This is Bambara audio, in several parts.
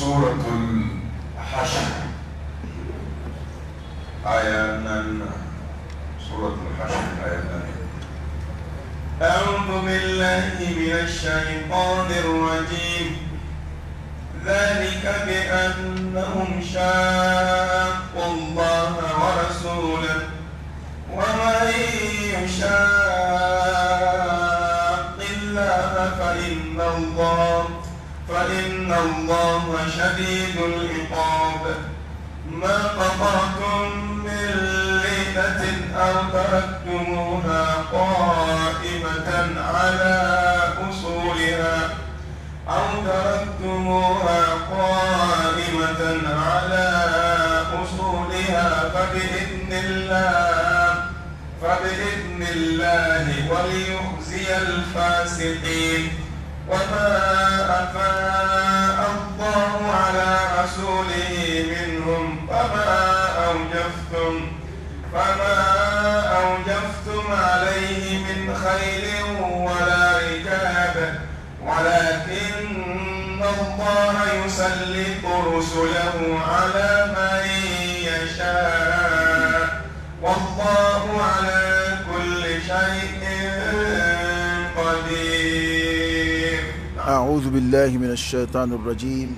Suratul Hashr aya 4. Suratul Hashr aya 4. أعوذ بالله من الشيطان الرجيم. ذلك بأنهم شاقوا الله ورسوله ومن يشاق الله فإن الله شديد العقاب. ما قطعتم من لينة أو تركتموها قائمة على أصولها فبإذن الله وليخزي الفاسقين. وما أفاء الله على رسوله منهم فما أوجفتم عليه من خيل ولا ركاب ولكن الله يسلط رسله على من يشاء والله على كل شيء قدير. أعوذ بالله من الشيطان الرجيم.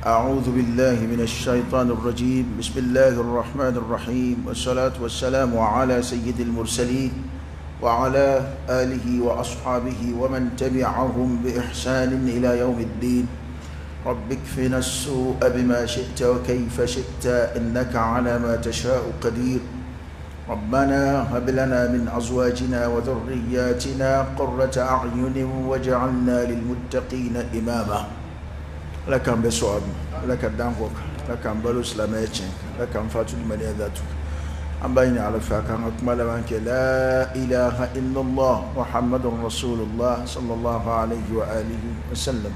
أعوذ بالله من الشيطان الرجيم. بسم الله الرحمن الرحيم، والصلاة والسلام على سيد المرسلين وعلى آله وأصحابه ومن تبعهم بإحسان إلى يوم الدين. رب اكفنا السوء بما شئت وكيف شئت إنك على ما تشاء قدير. ربنا هب لنا من أزواجنا وذرياتنا قرة أعين واجعلنا للمتقين إماما. لك أن بسواب، لك الدانقوك، لك أن بلو سلامتك، لك أن فاتو لمن ذاتك. أن بين على فاكان أكمل منك لا إله إلا الله محمد رسول الله صلى الله عليه وآله وسلم.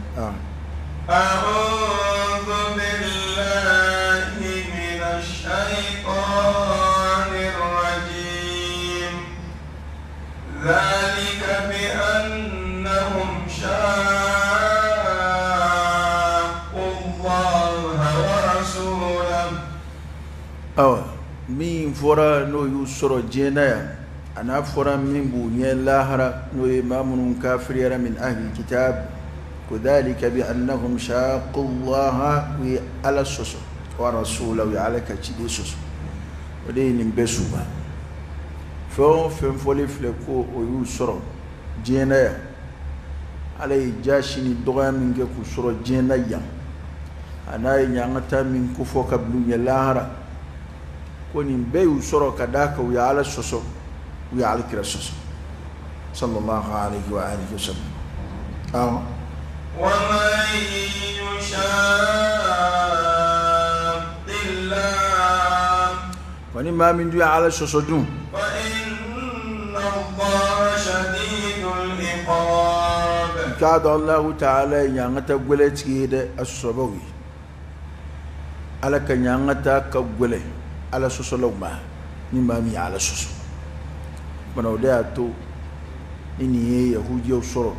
أعوذ بالله من الشيطان الرجيم. ذلك بأنهم شاقوا الله ورسوله. Min fɔra n'o y'u sɔrɔ diɲɛ na yan, a n'a fɔra min b'u ɲɛ lahara, n'o ye maa minnu kafiriyara min ahli kitab, ko dhalika bi annahum shaqu llaha, u ye Ala sɔsɔ, wa rasulahu, u ye Ala ka ciden sɔsɔ. O de ye nin bɛɛ suba. Fɛn o fɛn fɔlen filɛ ko o y'u sɔrɔ diɲɛ na yan, Ala ye jaasi ni dɔgɔya min kɛ k'u sɔrɔ diɲɛ na yan, a n'a ye ɲangata min kofɔ ka bil'u ɲɛ lahara, ko nin bɛɛ y'u sɔrɔ ka d'a kan u ye Ala sɔsɔ, u ye Ala kira sɔsɔ, sallallahu alayhi wa alihi wa sallam. ومن يشاق الله, Wa ni maa min dun ye Ala sɔsɔ dun, فإن الله شديد العقاب. K'a dɔn Alahu taala ye ɲangata gwɛlɛ tigi ye dɛ, a sɔsɔbaw ye. Ala ka ɲangata ka gwɛlɛ Ala sɔsɔlaw ma, ni maa min ye Ala sɔsɔ. Bana o de y'a to ni nin ye yahudiyaw sɔrɔ,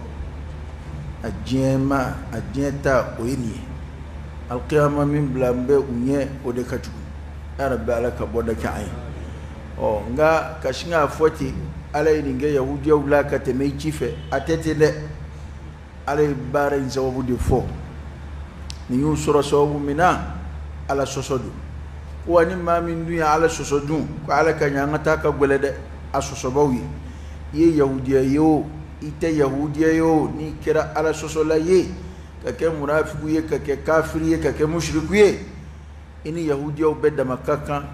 a diɲɛ ma, a diɲɛ ta o ye nin ye. Alikiyama min bila n bɛ u ɲɛ, o de ka jugu. Ya Rabbi, Ala ka bɔda kɛ an ye. Ɔ nka ka sin k'a fɔ ten, Ala ye nin kɛ yahudiyaw la ka tɛmɛ i ci fɛ, a tɛ ten dɛ. Ala ye baara in sababu de fɔ. Nin y'u sɔrɔ sababu min na, Ala sɔsɔ don. Wa ni maa min dun ye Ala sɔsɔ dun, ko Ala ka ɲangata ka gwɛlɛ dɛ, a sɔsɔbaw ye. I ye yahudiya ye o, i tɛ yahudiya ye o, n'i kɛra Ala sɔsɔla ye, ka kɛ munafiku ye, ka kɛ kafiri ye, ka kɛ mushriku ye, i ni yahudiyaw bɛɛ dama ka kan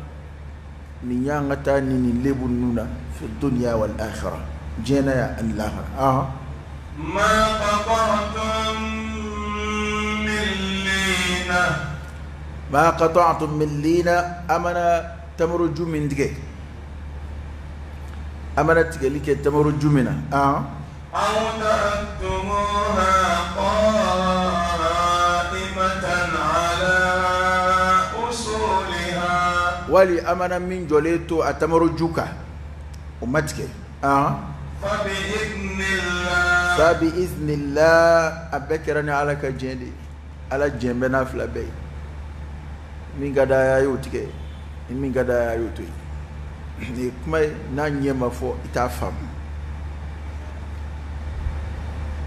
nin ɲangata ni nin lebu ninnu na, fi dunya wal akhirah, diɲɛ na yan ani lahara. ما قطعتم من لينة. ما قطعتم من لينة, amana tamaro ju min tigɛ, amana tigɛli kɛ tamaro ju min na. أو تركتموها قائمة على أصولها. Wali amana min jɔlen to a tamaro ju kan, o ma tigɛ. فبإذن الله. Fa bi iznillah, a bɛɛ kɛra ni Ala ka diɲɛ de ye. Ala jɛn bɛ n'a fila bɛɛ ye. Min ka d'a ye a y'o tigɛ, ni min ka d'a ye a y'o to yen. Nin ye kuma ye n'a ɲɛ ma fɔ i t'a faamu.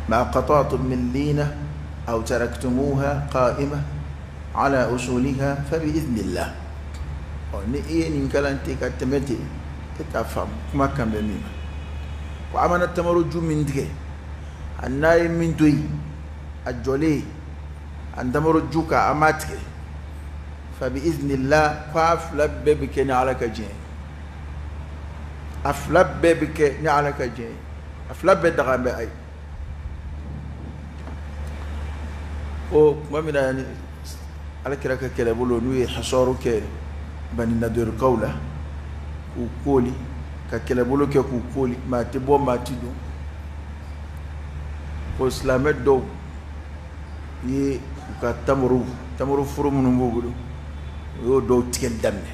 Ma qata'tum min lina aw taraktumuha qa'ima ala usuliha fa bi idhnillah. Ɔ ni i ye nin kalan ten ka tɛmɛ ten, e t'a faamu kuma kan bɛ min ma. Ko a mana tamaro ju min tigɛ, a n'a ye min to yen a jɔlen a tamaro ju kan, a m'a tigɛ, fa bi idhnillah, ko a fila bɛɛ bɛ kɛ ni Ala ka diɲɛ ye. A fila bɛɛ bɛ kɛ ni Ala ka diɲɛ ye. A fila bɛɛ daga bɛ a ye. Ko tuma min na Ala kira ka kɛlɛbolo n'u ye hasɔru kɛ Bani Nadirikaw la, k'u kooli, ka kɛlɛbolo kɛ k'u kooli, maa tɛ bɔ maa tɛ don. Ko silamɛ dɔw ye u ka tamaro foro minnu b'u bolo, u y'o dɔw tigɛli daminɛ.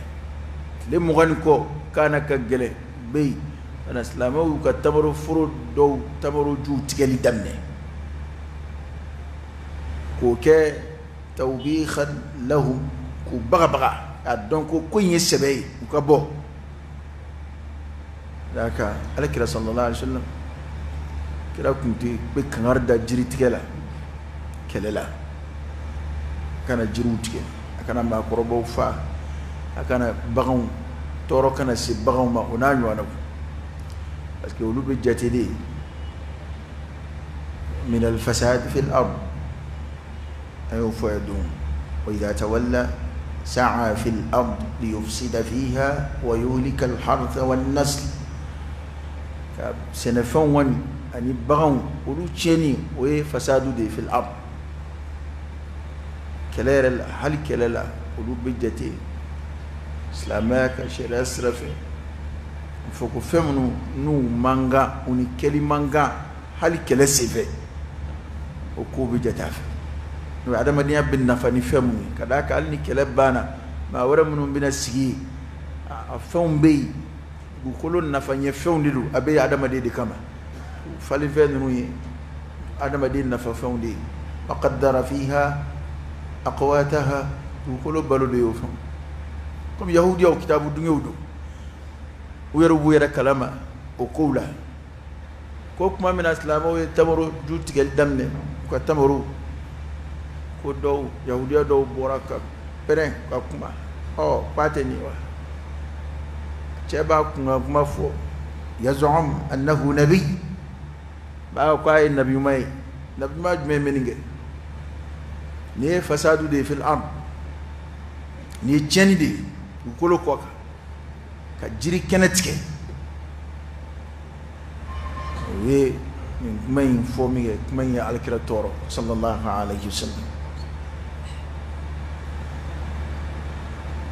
Tile 20 ni kɔ kaana ka gɛlɛn bɛ yen, ka na silamɛw y'u ka tamaro foro dɔw tamaro juw tigɛli daminɛ k'o kɛ tawbihan lahum, k'u bagabaga k'a dɔn ko ko in ye sɛbɛ ye, u ka bɔ. D'a kan Ala kira sallallahu alaihi wasallam, kira tun tɛ bɛ kangari da jiri tigɛ la kɛlɛ la, a kana jiriw tigɛ, a kana maakɔrɔbaw fa, a kana baganw tɔɔrɔ kana se baganw ma, o n'a ɲɔgɔnnaw, parce que olu bɛ jate de min al-fasad fil ard. A y'o fɔ ye don, wa idha tawalla sa'a fil ard liyufsida fiha wa yuhlika al-hartha wan-nasl. Ka sɛnɛfɛnw kɔni ani baganw olu tiɲɛni, o ye fasadu de ye fil ard. Kɛlɛ yɛrɛ la, hali kɛlɛ la, olu bɛ jate silamɛya ka sariya sira fɛ, a fɔ ko fɛn minnu n'u man kan, u ni kɛli man kan hali kɛlɛ senfɛ, o kow bɛ jate a fɛ. N'o ye adamadenya bɛ nafa ni fɛn minnu ye, ka d'a kan hali ni kɛlɛ banna, maa wɛrɛ minnu bɛna sigi, a fɛnw bɛ yen, dugukolo nafa ɲɛ fɛnw de don, a bɛ adamaden de kama. Falenfɛn ninnu ye adamaden nafafɛnw de ye. Wa qaddara fiha aqwataha, dugukolo balo de y'o fɛnw. Komi yahudiyaw kitabu dungew don, u yɛrɛ b'u yɛrɛ kalama o kow la. Ko tuma min na silamɛw ye tamaro ju tigɛli daminɛ, u ka tamaro, ko dɔw yahudiya dɔw bɔra ka pɛrɛn ka kuma, ɔ k'a tɛ nin wa, cɛ b'a kun ka kuma fɔ, yaz'um annahu nabi, b'a ko a ye nabi ɲuman ye. Nabi ɲuman jumɛn bɛ nin kɛ? Nin ye fasadu de ye fil ard, nin ye tiɲɛni de ye dugukolo kɔ kan, ka jiri kɛnɛ tigɛ. O ye nin kuma in fɔ min kɛ, kuma in ye alakira tɔɔrɔ sallallahu alaihi wasallam.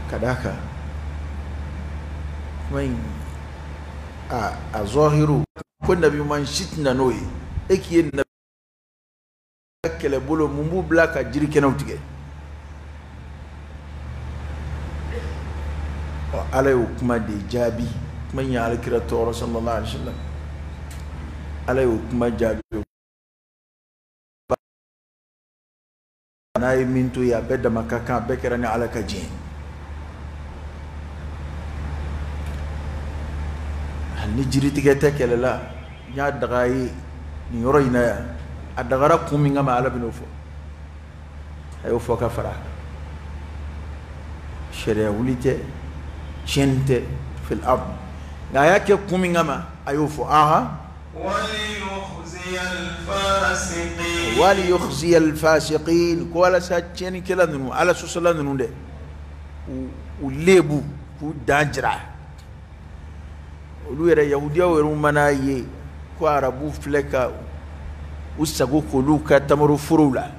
Ka d'a kan kuma in a zɔhiru ko nabi ɲuman si tɛna n'o ye, e k'i ye nabi kɛlɛbolo mun b'u bila ka jiri kɛnɛw tigɛ? Ɔ Ala y'o kuma de jaabi, kuma in ye alakira tɔɔrɔ sallallahu alaihi wasallam. Ala y'o kuma jaabi, n'a ye min to yen a bɛɛ dama ka kan, a bɛɛ kɛra ni Ala ka diɲɛ. Hali ni jiritigɛ tɛ kɛlɛ la, n y'a daga ye nin yɔrɔ in na yan, a dagara kun min kama Ala bɛn'o fɔ, a y'o fɔ ka fara a kan. Sariya wuli tɛ, tiɲɛni tɛ fil ard, nka a y'a kɛ kun min kama a y'o fɔ. Ahan, wali yukhziya al-fasiqin, ko walasa tiɲɛnikɛla ninnu, Ala sɔsɔla ninnu dɛ, u lebu k'u dan jira. Olu yɛrɛ yahudiyaw yɛrɛ mana ye ko arabu filɛ ka u sago k'olu ka tamaro forow la,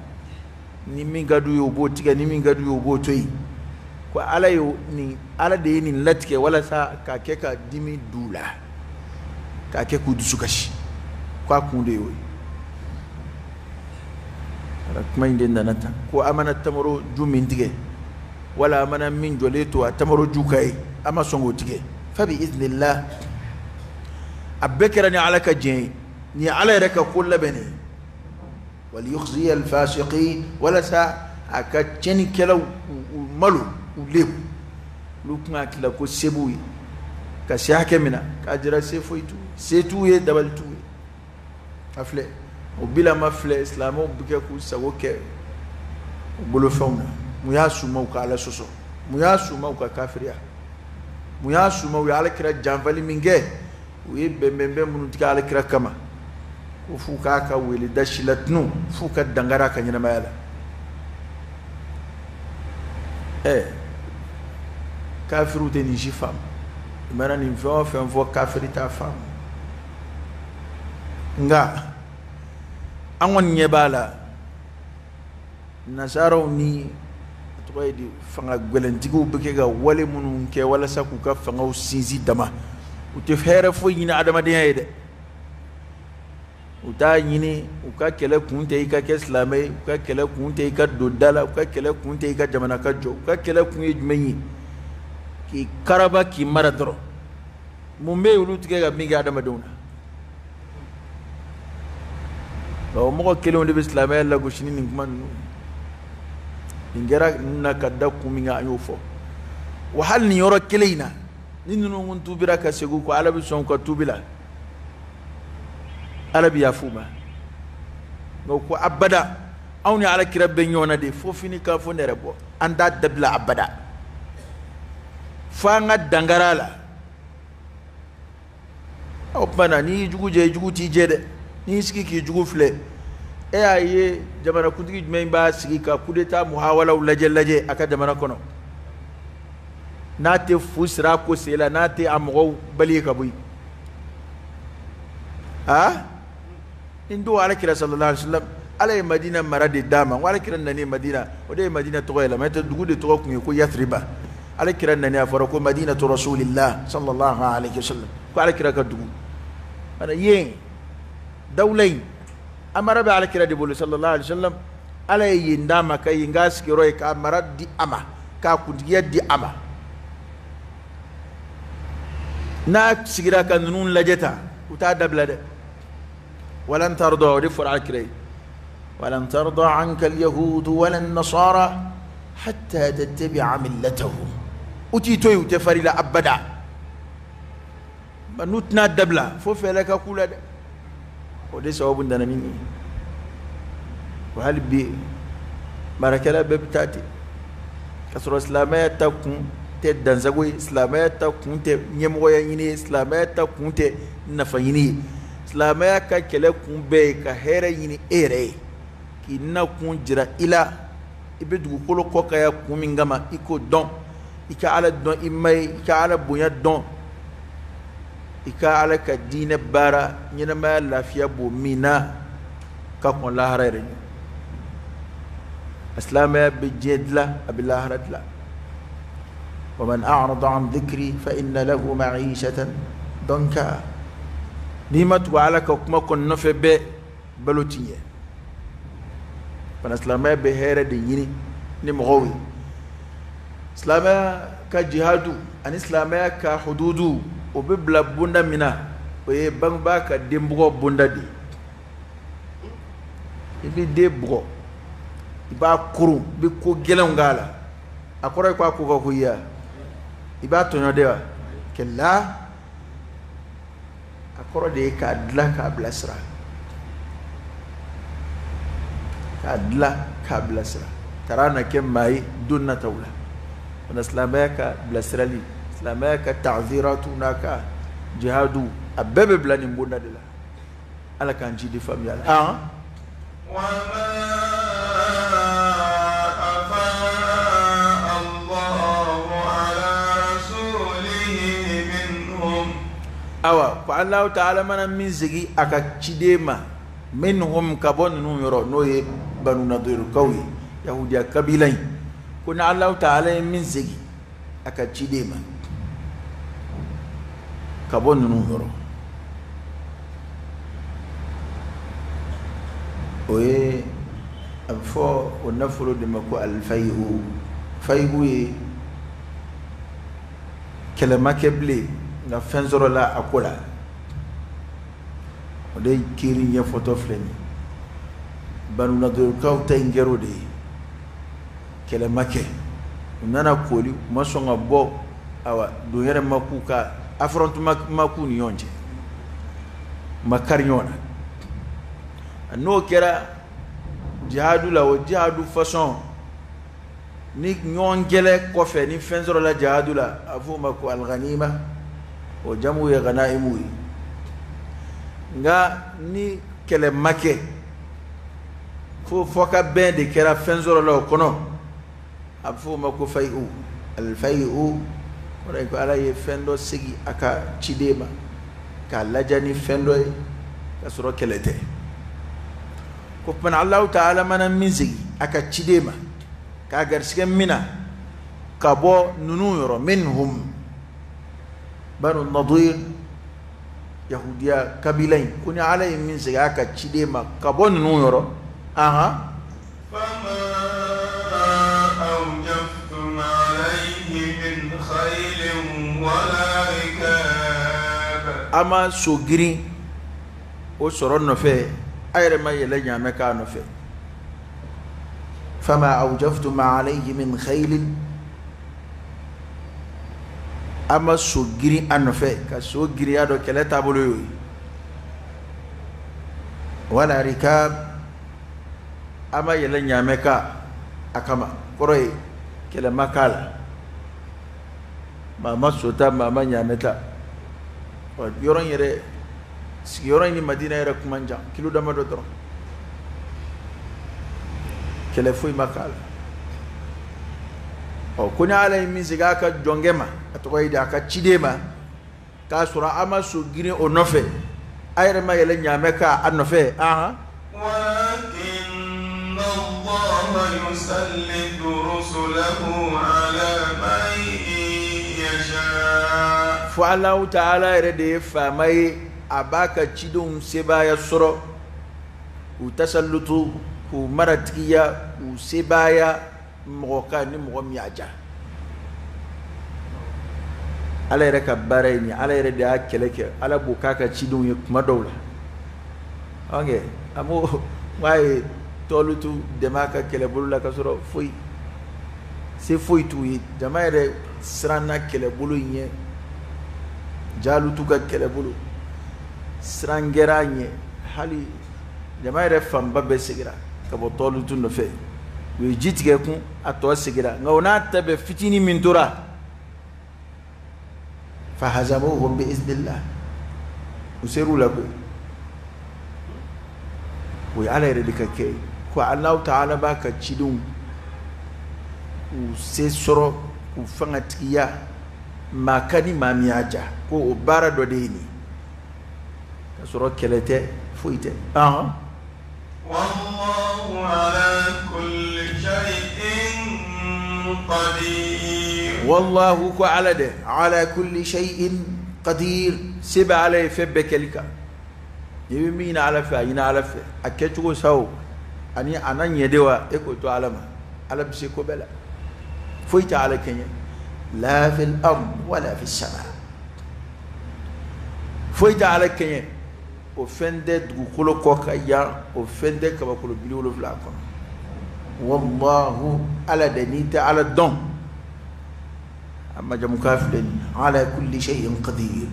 ni min ka d'u ye u b'o tigɛ, ni min ka d'u ye u b'o to yen. Ko Ala ye nin, Ala de ye nin latigɛ walasa k'a kɛ ka dimi d'u la, k'a kɛ k'u dusu kasi, k'a kun de y'o ye. Ala kuma in de nana tan, ko a mana tamaro ju min tigɛ wala a mana min jɔlen to a tamaro ju ka ye, a ma sɔn k'o tigɛ, fa bi iznillah, a bɛɛ kɛra ni Ala ka diɲɛ ye, nin ye Ala yɛrɛ ka ko labɛnnen ye. Wali yukhziya al-fasiqin, walasa A ka tiɲɛnikɛlaw u malo, u lebu. Olu tun hakili la ko se b'u ye ka se hakɛ min na, k'a jira se foyi t'u ye, se t'u ye, dabali t'u ye. A filɛ, o bilama filɛ, silamɛw bɛ kɛ k'u sago kɛ u bolofɛnw na. Mun y'a suma u ka Ala sɔsɔ? Mun y'a suma u ka kafiriya? Mun y'a suma u ye Ala kira janfali min kɛ? U ye bɛnbɛnbɛn minnu tigɛ Ala kira kama, ko f'u k'a ka weleda si latunu, f'u ka dankari a ka ɲɛnamaya la. Kafiriw tɛ nin si faamu. I mana nin fɛn o fɛn fɔ, kafiri t'a faamu. Nka an kɔni ɲɛ b'a la, nasaraw ni a tɔgɔ ye di, fanga gɛlɛntigiw bɛ kɛ ka wale minnu kɛ walasa k'u ka fangaw sinsin dama, u tɛ hɛrɛ foyi ɲini adamadenya ye dɛ. U t'a ɲini, u ka kɛlɛ kun tɛ i ka kɛ silamɛ ye, u ka kɛlɛ kun tɛ i ka don da la, u ka kɛlɛ kun tɛ i ka jamana ka jɔ. U ka kɛlɛ kun ye jumɛn ye? K'i karaba, k'i mara dɔrɔn. Mun bɛ yen olu tigɛ ka min kɛ adamadenw na? O mɔgɔ kelenw de bɛ silamɛya lagosi ni nin kuma ninnu. Nin kɛra ninnu na ka da kun min kan, an y'o fɔ. Wa hali nin yɔrɔ kelen in na, ni ninnu kun tuubira ka segin u kɔ, Ala bɛ sɔn u ka tuubi la, Ala bɛ yafa u ma. Nka ko abada, anw ni Ala kira bɛ ɲɔgɔn na de, fo fini ka fo nɛrɛ bɔ, an t'a dabila abada, fo an ka dankari a la. O tuma na, n'i y'i jugu jɛ, i jugu t'i jɛ dɛ. N'i y'i sigi k'i jugu filɛ, e y'a ye jamanakuntigi jumɛn b'a sigi ka coup d'état muhawalaw lajɛ lajɛ a ka jamana kɔnɔ, n'a tɛ fu siri a ko sen la, n'a tɛ a mɔgɔw bali ye ka bɔ yen? Aa, nin don Ala kira sallallahu alaihi wasallam, Ala ye Madina mara de d'a ma. N ko Ala kira nani Madina, o de ye Madina tɔgɔ yɛlɛma. N'o tɛ, dugu de tɔgɔ tun ye ko Yathriba. Ala kira nani, a fɔra ko Madinatu Rasulillah sallallahu alaihi wasallam, ko Ala kira ka dugu. Mana yen dawula in, a mara bɛ Ala kira de bolo sallallahu alaihi wasallam. Ala ye yen d'a ma ka yen k'a sigiyɔrɔ ye, k'a mara di a ma, k'a kuntigiya di a ma. N'a sigira ka ninnu lajɛ tan, u t'a dabila dɛ. Walan tarda, o de fɔra Ala kira ye: walan tarda anka alyahudu wala nasara hatta tattabi'a millatahum. U t'i to yen, u tɛ fari la abada. N'u tɛna dabila fo fɛɛrɛ ka k'u la dɛ. O de sababu nana ni nin ye. Wa hali bi, marakɛla bɛɛ bɛ taa ten, ka sɔrɔ silamɛya ta kun tɛ dansago ye, silamɛya ta kun tɛ ɲɛmɔgɔya ɲini ye, silamɛya ta kun tɛ nafa ɲini ye. Silamɛya ka kɛlɛ kun bɛɛ ye ka hɛrɛ ɲini e yɛrɛ ye, k'i nakun jira i la, i bɛ dugukolo kɔ ka ya kun min kama, i k'o dɔn, i ka Ala dɔn i ma ye, i ka Ala bonya dɔn, i ka Ala ka diinɛ baara, ɲɛnamaya lafiya b'o min na ka kɔn lahara yɛrɛ ɲɛ. A silamɛya bɛ diɲɛ dilan, a bɛ lahara dilan. Waman a'rada an dhikri fa inna lahu ma'ishatan danka. N'i ma tugu Ala ka kuma kɔni nɔfɛ bɛɛ, balo ti ɲɛ fana. Silamɛya bɛ hɛrɛ de ɲini ni mɔgɔw ye. Silamɛya ka jihadu ani silamɛya ka hududu, o bɛ bila bonda min na, o ye bangebaa ka den bugɔ bonda de ye. I bɛ den bugɔ, i b'a koron, i bɛ ko gɛlɛnw k'a la, a kɔrɔ ye ko a ko ka ko i ya, i b'a tɔɲɔ de wa? Kɛlɛ a kɔrɔ de ye k'a dilan k'a bilasira, k'a dilan k'a bilasira, taara na kɛ maa ye don nataw la. Fana silamɛya ka bilasirali, silamɛya ka ta'ziratu n'a ka jihadu, a bɛɛ bɛ bila nin bonda de la. Ala k'an ci di faamuya la. وما أفاء الله على رسوله منهم. Awa, ko Alahu taala mana min segi a ka ciden ma, minhum, ka bɔ ninnu yɔrɔ, n'o ye Banu Nadirukaw ye, yahudiya kabila in, ko ni Alahu taala ye min segi a ka ciden ma ka bɔ ninnu yɔrɔ, o ye a bɛ fɔ o nafolo de ma ko alifayihu. Fayihu ye kɛlɛ ma kɛ bilen, nka fɛn sɔrɔla a ko la. O de ye kiiri ɲɛfɔtɔ filɛ nin ye. Banu Nadirukaw ta in kɛra o de ye. Kɛlɛ ma kɛ, u nana kooli, u ma sɔn ka bɔ, awa don yɛrɛ ma k'u ka affrontement ma k'u ni ɲɔgɔn cɛ, u ma kari ɲɔgɔn na. N'o kɛra jihadu la, o jihadu façon ni ɲɔgɔn kɛlɛ kɔfɛ ni fɛn sɔrɔla jihadu la, a f'o ma ko alghanima, o jamu ye ghanaimu ye. Nka ni kɛlɛ ma kɛ, fo fɔkabɛn de kɛra fɛn sɔrɔla o kɔnɔ, a bɛ f'o ma ko fayi'u. Alfayi'u kɔrɔ ye ko Ala ye fɛn dɔ segin a ka ciden ma k'a laja ni fɛn dɔ ye k'a sɔrɔ kɛlɛ tɛ. Ko tuma Alahu taala mana min segin a ka ciden ma k'a garisɛgɛ min na ka bɔ ninnu yɔrɔ, minhum banu nadir, yahudiya kabila in, ko ni Ala ye min segin a ka ciden ma ka bɔ ninnu yɔrɔ, ahan, فما أوجفتم عليه من خيل ولا ركاب. A ma so girin o sɔrɔ nɔfɛ, a yɛrɛ ma yɛlɛ ɲaamɛ k'a nɔfɛ. Fama awjaftum alayhi min khaylin, a ma so girin a nɔfɛ, ka so girinya dɔ kɛlɛ taabolo y'o ye. Wala rikab, a ma yɛlɛ ɲaamɛ ka a kama, kɔrɔ ye kɛlɛ ma k'a la, maa ma so ta, maa ma ɲaamɛ ta. Yɔrɔ in yɛrɛ sigiyɔrɔ in ni Madina yɛrɛ kuma jan, kilo damadɔ dɔrɔn, kɛlɛ foyi ma k'a la. Ɔ ko ni Ala ye min segin a ka jɔnkɛ ma, a tɔgɔ ye di, a ka ciden ma, k'a sɔrɔ a ma so girin o nɔfɛ, a yɛrɛ ma yɛlɛ ɲaamɛ k'a nɔfɛ, ahan. ولكن الله يسلط رسله على من يشاء. Fo Alahu taala yɛrɛ de ye faama ye, a b'a ka cidenw sebaaya sɔrɔ, k'u tasalutu, k'u maratigiya, k'u sebaaya mɔgɔ kan ni mɔgɔ min y'a diya. Ala yɛrɛ ka baara ye nin ye, Ala yɛrɛ de y'a kɛlɛ kɛ, Ala b'o k'a ka cidenw ye kuma dɔw la. Ok, a m'o n'a ye Tɔlutu dɛmɛ a ka kɛlɛbolo la k'a sɔrɔ foyi se foyi t'u ye, jama yɛrɛ siranna kɛlɛbolo in ɲɛ, Jalutu ka kɛlɛbolo siran kɛra a ɲɛ, hali jama yɛrɛ fanba bɛɛ seginna ka bɔ Tɔlutu nɔfɛ. U ye ji tigɛ kun, a tɔ seginna, nka o n'a ta bɛɛ fitinin min tora, fahazamuhum bi iznillah, u ser'u la koyi. O ye Ala yɛrɛ de ka kɛ ye, ko Alahu taala b'a ka cidenw k'u se sɔrɔ, k'u fangatigiya maa ka ni maa min y'a diya, ko o baara dɔ de ye nin ye, k'a sɔrɔ kɛlɛ tɛ, foyi tɛ. Ahan. والله على كل شيء قدير. Wallahu, ko Ala dɛ, ala kulli shay'in qadir, se bɛ Ala ye fɛn bɛɛ kɛli kan. I bɛ min ɲini Ala fɛ, a ɲini Ala fɛ, a kɛcogo sa o ani a na ɲɛ de wa, e k'o to Ala ma. Ala bɛ se ko bɛɛ la, foyi tɛ Ala kɛɲɛ, la fil ard wala fis sama, foyi tɛ Ala kɛɲɛ, o fɛn tɛ dugukolo kɔ kan yan, o fɛn tɛ kabakolo 70 kɔnɔ. Wallahu, Ala de, n'i tɛ Ala dɔn, a majamu k'a filɛ nin ye, ala kulli shay'in qadir,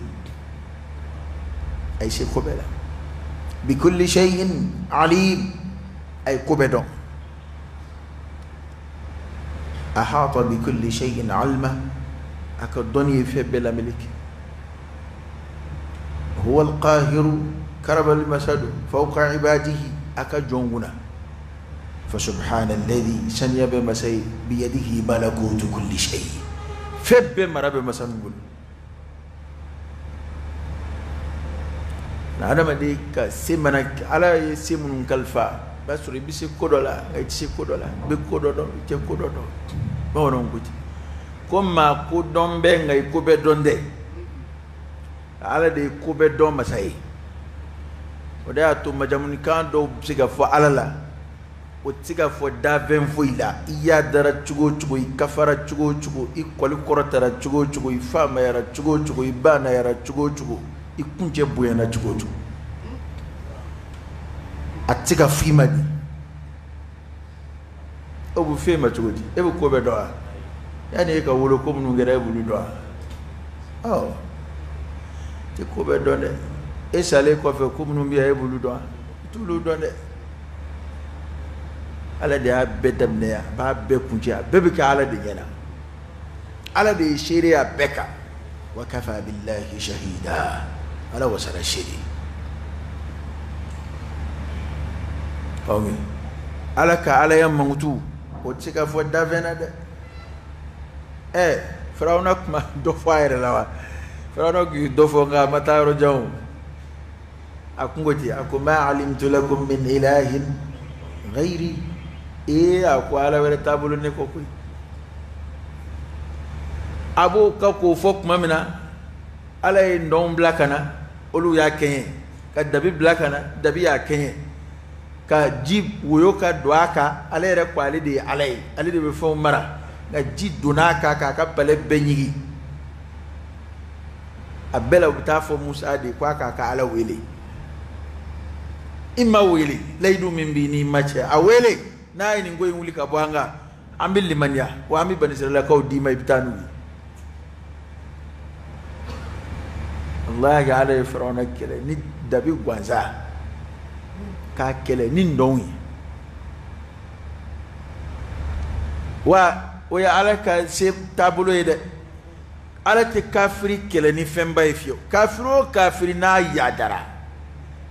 a ye se ko bɛɛ la, bi kulli shay'in alim, a ye ko bɛɛ dɔn, ahata bi kulli shay'in alma, a ka dɔnni ye fɛn bɛɛ lameleke. Huwa alqahiru, karabali masa don, fawqa ibadihi, a ka jɔn kunna. Fa subhana alladhi, saniya bɛ masa ye, biyadihi malakutu kulli shay, fɛn bɛɛ mara bɛ masa min bolo. Na adamaden ka se mana, Ala ye se minnu kalifa, i b'a sɔrɔ i bɛ se ko dɔ la, nka i tɛ se ko dɔ la, i bɛ ko dɔ dɔn, i tɛ ko dɔ dɔn. Bamananw ko ten ko maa ko dɔn bɛ, nka i ko bɛɛ dɔn tɛ. Ala de ye ko bɛɛ dɔn masa ye. O de y'a to majamunikan dɔw bɛ se ka fɔ Ala la, o tɛ se ka fɔ dafɛn foyi la. I y'a dara cogo o cogo, i kafara cogo o cogo, i kɔli kɔrɔtara cogo o cogo, i faamayara cogo o cogo, i banayara cogo o cogo, i kuncɛ bonyana cogo o cogo, a tɛ se ka f'i ma bi. O bɛ f'e ma cogo di? E bɛ ko bɛɛ dɔn wa? Yanni e ka wolo ko minnu kɛra e b'olu dɔn wa? Ɔ tɛ ko bɛɛ dɔn dɛ. E salen kɔfɛ ko minnu bɛ yan e b'olu dɔn wa? I t'olu dɔn dɛ. Ala de y'a bɛɛ daminɛ, a b'a bɛɛ kuncɛ, a bɛɛ bɛ kɛ Ala de ɲɛna. Ala de ye seere ye a bɛɛ kan. Wa kafa billahi shahida. Ala wasara seere. Ala ka Ala ya mankutu o tɛ se ka fɔ dafɛn na dɛ. Ɛ Firawuna tun ma dɔ fɔ a yɛrɛ la wa? Firawuna tun ye dɔ fɔ nka a ma taa yɔrɔ jan o. A kun ko ten, a ko ma alimtu lakum min ilahin ghayri. Ee a ko Ala wɛrɛ t'a bolo ne kɔ koyi. A b'o ka k'o fɔ tuma min na, Ala ye ndɔnw bila ka na, olu y'a kɛɲɛ, ka dabi bila ka na, dabi y'a kɛɲɛ, ka ji woyo ka don a kan. Ale yɛrɛ ko ale de ye Ala ye, ale de bɛ fɛnw mara, nka ji donna a kan k'a ka palais bɛɛ ɲigin. A bɛɛ la u bɛ taa fɔ Musa de ko a k'a ka Ala wele. I ma wele, layidu min b'i n'i ma cɛ, a wele. N'a ye nin ko in wuli ka bɔ an kan, an bɛ limaniya, wa an bɛ banisiralakaw d'i ma, i bɛ taa n'u ye. Walahi Ala ye Firawuna kɛlɛ ni dabi gansan, k'a kɛlɛ ni ndɔnw ye. Wa o ye Ala ka se taabolo ye dɛ. Ala tɛ kafiri kɛlɛ ni fɛnba ye fiyewu. Kafiri o kafiri n'a yadara,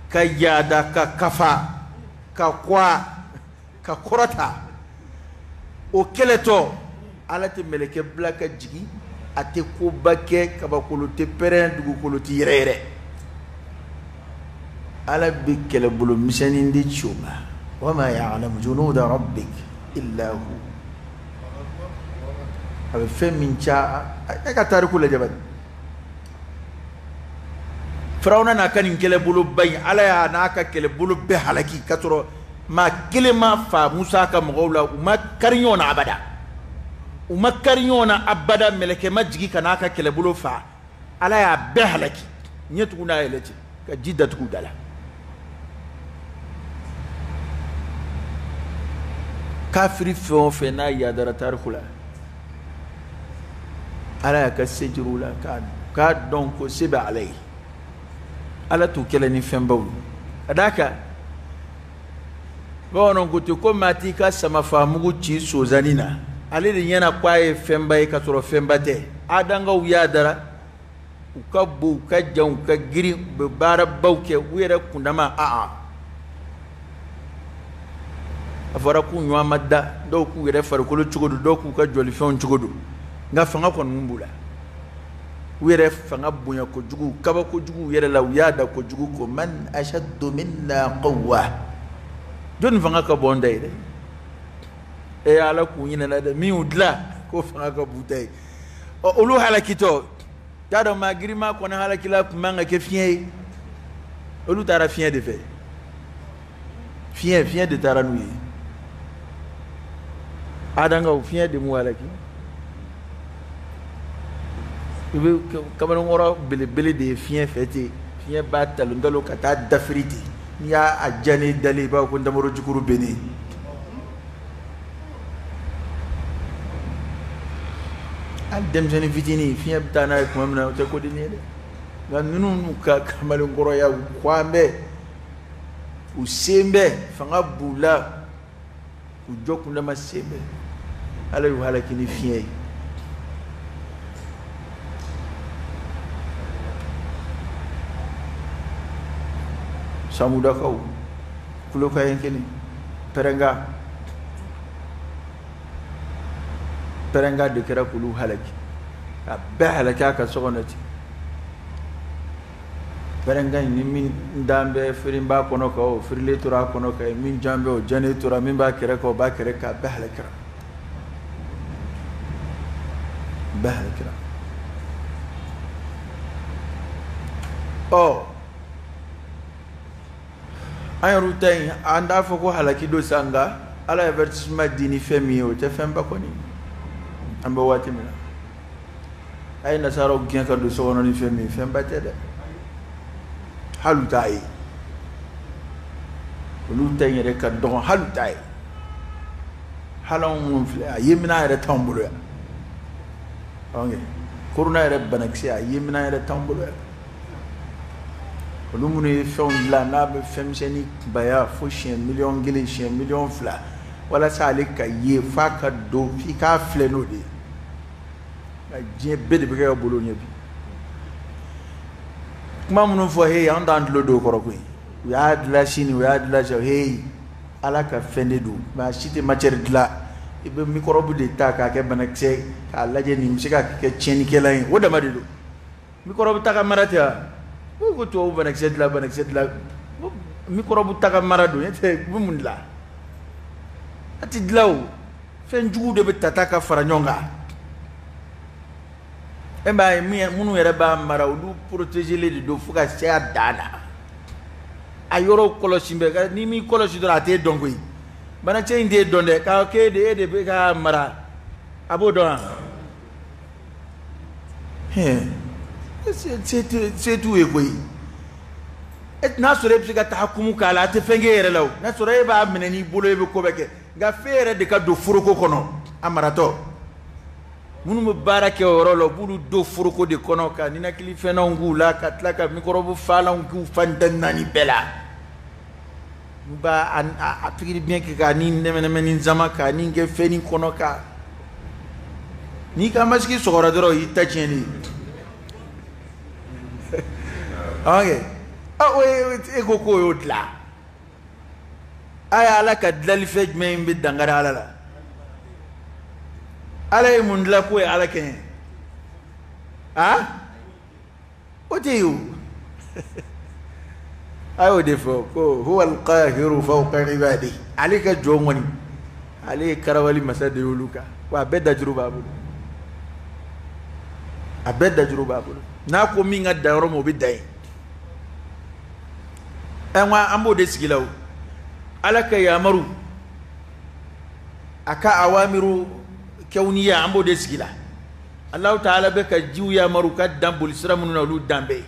ka yada, ka kafa, ka kɔa, ka kɔrɔta, o kɛlɛtɔ Ala tɛ mɛlɛkɛ bila ka jigin, a tɛ koba kɛ, kabakolo tɛ pɛrɛn, dugukolo tɛ yɛrɛyɛrɛ. Ala bɛ kɛlɛbolo misɛnnin de ci o ma. Wa ma ya'lamu junuda rabbik illa hu. A bɛ fɛn min ca, e ka tariku lajɛ bani. Firawuna n'a ka nin kɛlɛboloba in, Ala y'a n'a ka kɛlɛbolo bɛɛ halaki k'a sɔrɔ maa kelen ma fa Musa ka mɔgɔw la, u ma kari ɲɔgɔn na abada. U ma kari ɲɔgɔn na abada, mɛlɛkɛ ma jigin ka n'a ka kɛlɛbolo fa. Ala y'a bɛɛ halaki, ɲɛ tugun n'a yɛlɛ cɛ, ka ji datugu da la. Kafiri fɛn o fɛn n'a yadara tariku la, Ala y'a ka se jira u la k'a dɔn ko se bɛ Ala ye. Ala t'u kɛlɛ ni fɛnbaw ye. Ka d'a kan bamananw ko ten ko maa t'i ka samafamugu ci sonsannin na, ale de ɲɛna ko a ye fɛnba ye k'a sɔrɔ fɛnba tɛ. Adankaw yadara, u ka bon, u ka jan, u ka girin, u bɛ baarabaw kɛ u yɛrɛ kundama. Aa a fɔra k'u ɲɔgɔn ma da, dɔw k'u yɛrɛ farikolo cogo don, dɔw k'u ka jɔlifɛnw cogo don, nka fanga kɔni b'u la. U yɛrɛ fanga bonya kojugu, kaba kojugu u yɛrɛ la, u y'a da kojugu ko man ashaddu minna quwwa. Jɔnni fanga ka bon ta ye dɛ? E Ala k'u ɲinɛna dɛ, min y'u dilan k'o fanga ka bon ta ye. Ɔ olu halakitɔ, t'a dɔn maa girinma kɔni halakila tun man ka kɛ fiɲɛ ye. Olu taara fiɲɛ de fɛ. Fiɲɛ de taara n'u ye. Adankaw fiɲɛ de m'u halaki. I bɛ kamalenkɔrɔ belebele de ye fiɲɛ fɛ ten, fiɲɛ b'a talon talon ka taa dafiri ten. N'i y'a diya ne dalen, i b'a fɔ ko ntamaro jukuru bennen. Hali denmisɛnnin fitinin fiɲɛ bɛ taa n'a ye tuma min na, o tɛ ko dennin ye dɛ. Nka ninnu n'u ka kamalenkɔrɔya, u kɔn bɛ, u sen bɛ, fanga b'u la, u jɔ kundama sen bɛ. Ala y'u halaki ni fiɲɛ ye. Samudakaw, kulokan ye kelen, pɛrɛnga, pɛrɛnga de kɛra k'olu halaki, ka bɛɛ halaki a ka so kɔnɔ ten. Pɛrɛnga in ni min dan bɛ firin b'a kɔnɔ kan, o firilen tora a kɔnɔ kan, min jan bɛ o jannen tora, min b'a kɛrɛ kan o b'a kɛrɛ kan, a bɛɛ halakira. Bɛɛ halakira. Ɔ an yɛrɛw ta in, an t'a fɔ ko halaki don sa, nka Ala ye avertissement di ni fɛn min ye, o tɛ fɛnba kɔni. An bɛ waati min na, a ye nasaraw gɛn ka don so kɔnɔ ni fɛn min ye, fɛnba tɛ dɛ. Hali u t'a ye, olu ta in yɛrɛ ka dɔgɔn, hali u t'a ye, Hali anw minnu filɛ, a ye minɛn yɛrɛ t'anw bolo yan. Ok, korona yɛrɛ banakisɛ, a ye minɛn yɛrɛ t'anw bolo yan. Olu minnu ye fɛnw dilan n'a bɛ fɛnmisɛnnin kunbaya fo siɲɛ 1,000,000, siɲɛ 2,000,000, walasa ale ka ye f'a ka don f'i k'a filɛ n'o de ye. Nka diɲɛ bɛɛ de bɛ kɛ ka bolo ɲɛ bi. Kuma minnu fɔ, hey, an t'an tulo don o kɔrɔ koyi. U y'a dilan sini, u y'a dilan sini, hey, Ala ka fɛn de don. Maa si tɛ matière dilan. I bɛ microbe de ta k'a kɛ banakisɛ k'a lajɛ nin bɛ se ka kɛ tiɲɛnikɛla ye, o dama de don. Microbe ta ka mara tɛ wa? Ko ko tubabu banakisɛ dilan, banakisɛ dilan, microbe ta ka mara don, ne tɛ u bɛ mun dilan? A tɛ dilan o. Fɛn jugu de bɛ ta ta ka fara ɲɔgɔn kan. E b'a ye minnu yɛrɛ b'a mara, olu protégelen de don fo ka se a dan na. A yɔrɔ kɔlɔsi bɛ, n'i m'i kɔlɔsi dɔrɔn a t'e dɔn koyi. Banakisɛ in t'e dɔn dɛ, k'a k'e de, e de bɛ k'a mara, a b'o dɔn wa? Hɛn, se t'u ye koyi. N'a sɔrɔ e bɛ se ka taa kumu k'a la, a tɛ fɛn k'e yɛrɛ la o. N'a sɔrɔ e b'a minɛ n'i bolo, e bɛ ko bɛɛ kɛ. Nka f'e yɛrɛ de ka don foroko kɔnɔ a maratɔ. Minnu bɛ baara kɛ o yɔrɔ la, u b'olu don foroko de kɔnɔ ka ninakili fɛnw k'u la, ka tila ka microbe faalanw k'u fan da naani bɛɛ la. U b'a a pikiri biɲɛ kɛ k'a ni nɛmɛnɛmɛ ni zama k'a ni kɛ fɛnnin kɔnɔ ka n'i ka masiki sɔgɔra dɔrɔn, o y'i ta tiɲɛnen ye. Ok, o ye e ko k'o y'o dilan. A ye Ala ka dilanlifɛn jumɛn in bɛ dankari Ala la? Ala ye mun dilan k'o ye Ala kɛɲɛ? A o tɛ yen o. A y'o de fɔ ko huwa al-qahiru fawqa ibadihi. Ale ka jɔn kɔni, ale ye karawali masa de ye olu kan. Wa a bɛɛ dajuru b'a bolo. A bɛɛ dajuru b'a bolo. N'a ko min ka dan yɔrɔ min, o bɛ dan yen. Ɛ, an b'o de sigi la o. Ala ka yamaru, a ka awamiru kɛwuniya, an b'o de sigi la. Alahu taala bɛ ka jiw yamaru ka dan boli sira minnu na, olu dan bɛ yen.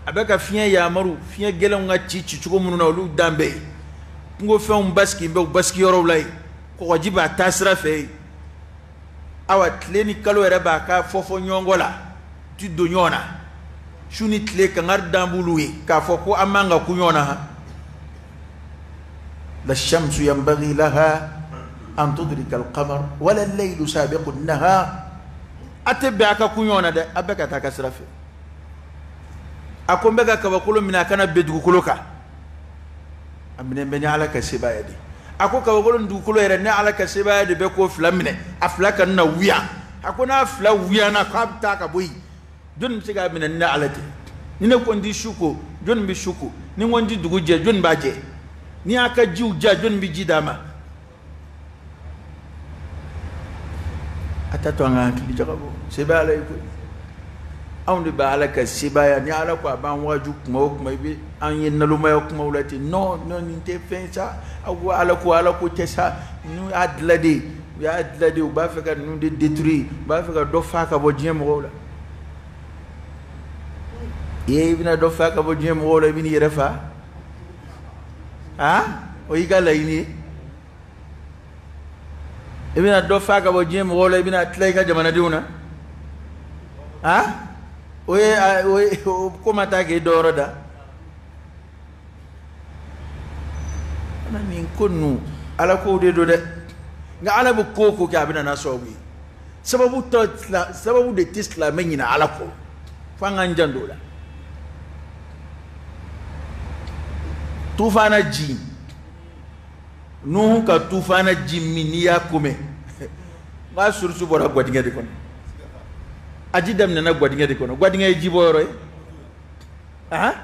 A bɛ ka fiɲɛ yamaru, fiɲɛ gɛlɛnw ka ci cicogo minnu na, olu dan bɛ yen. Kungofɛnw basigi bɛ u basigiyɔrɔw la yen. Kɔgɔji b'a taa sira fɛ yen. Awa, tile ni kalo yɛrɛ b'a ka fɔfɔ ɲɔgɔn la, ti don ɲɔgɔn na. Su ni tile kangari dan b'olu ye k'a fɔ ko an man ka ku ɲɔgɔn na. La shamsu yanbaghi laha an tudrika al-qamar wala al-laylu sabiqu an-nahar. A tɛ bɛn a ka ku ɲɔgɔn na dɛ, a bɛɛ ka taa a ka sira fɛ. A ko n bɛ ka kabakolo minɛ a kana bɛn dugukolo kan. A minɛ bɛ ni Ala ka sebaaya de. A ko kabakolo ni dugukolo yɛrɛ, ne Ala ka sebaaya de bɛ k'o fila minɛ, a fila ka na wuya. A ko n'a fila wuyana k'a bɛ taa ka bɔ yen, jɔnni bɛ se k'a minɛ ni ne Ala tɛ? Ni ne ko n ti su ko, jɔnni bɛ su ko? Ni n ko n ti dugu jɛ, jɔnni b'a jɛ? Ni y'a ka jiw ja, jɔnni bɛ ji d'a ma? A t'a to an ka hakili jagabɔ. Se bɛ Ala ye koyi. Anw de bɛ Ala ka sebaaya. Ni Ala ko a b'an waaju kuma o kuma, i bɛ an ye nalomaya kumaw la ten. Non, non, nin tɛ fɛn sa. Aw ko Ala ko, Ala ko tɛ sa. Ninnu y'a dilan de, u y'a dilan de, u b'a fɛ ka ninnu de détruire, u b'a fɛ ka dɔ fa ka bɔ diɲɛ mɔgɔw la. Ee, i bɛna dɔ fa ka bɔ diɲɛ mɔgɔw la, i bɛn'i yɛrɛ fa? Ah, o y'i ka laɲini ye. I bɛna dɔ fa ka bɔ diɲɛ mɔgɔw la, i bɛna tila i ka jamanadenw na. Ah, o ye o ko ma taa k'e dɔyɔrɔ da. Ana nin ko ninnu, Ala kow de don dɛ. Nka Ala bɛ ko o ko kɛ, a bɛ na n'a sababu ye. Sababu tɔ, sababu de tɛ silamɛ ɲinɛ Ala kɔ. Fo an k'an janto o la. Tufana ji, Nuhu ka tufana ji min, n'i y'a ko mɛn, n k'a source bɔra gwadingɛ de kɔnɔ. A ji daminɛna gwadingɛ de kɔnɔ. Gwadingɛ ye ji bɔ yɔrɔ ye. Ahan,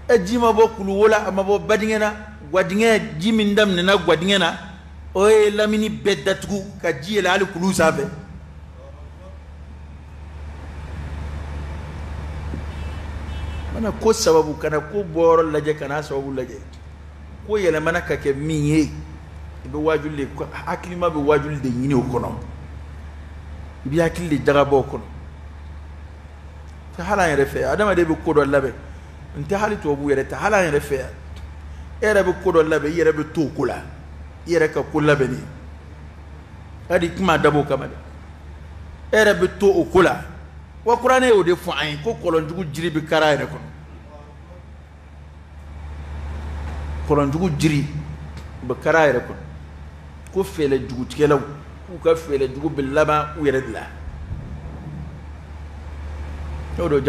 e ji ma bɔ kuluwo la, a ma bɔ badingɛ na. Gwadingɛ ji min daminɛna gwadingɛ na, o ye lamini bɛɛ datugu ka ji yɛlɛ hali kulu sanfɛ. Mana ko sababu, kana ko bɔyɔrɔ lajɛ, kana sababu lajɛ. Ko yɛlɛmana ka kɛ min ye, i bɛ wajuli de, hakilima bɛ wajuli de ɲini o kɔnɔ. I bɛ hakili de jagabɔ o kɔnɔ. Hali an yɛrɛ fɛ yan, adamaden bɛ ko dɔ labɛn. N tɛ hali tubabu yɛrɛ tɛ, hali an yɛrɛ fɛ yan, e yɛrɛ bɛ ko dɔ labɛn, i yɛrɛ bɛ to o ko la. i yɛrɛ ka ko labɛnni hali kuma dabɔ o kama dɛ e yɛrɛ bɛ to o ko la wa kuranɛ y'o de fɔ an ye ko kɔlɔnjugu jiri bɛ kari a yɛrɛ kɔnɔ kɔlɔnjugu jiri bɛ kari a yɛrɛ kɔnɔ ko fɛɛrɛ jugutigɛlaw k'u ka fɛɛrɛ jugu bɛ laban u yɛrɛ de la n'o don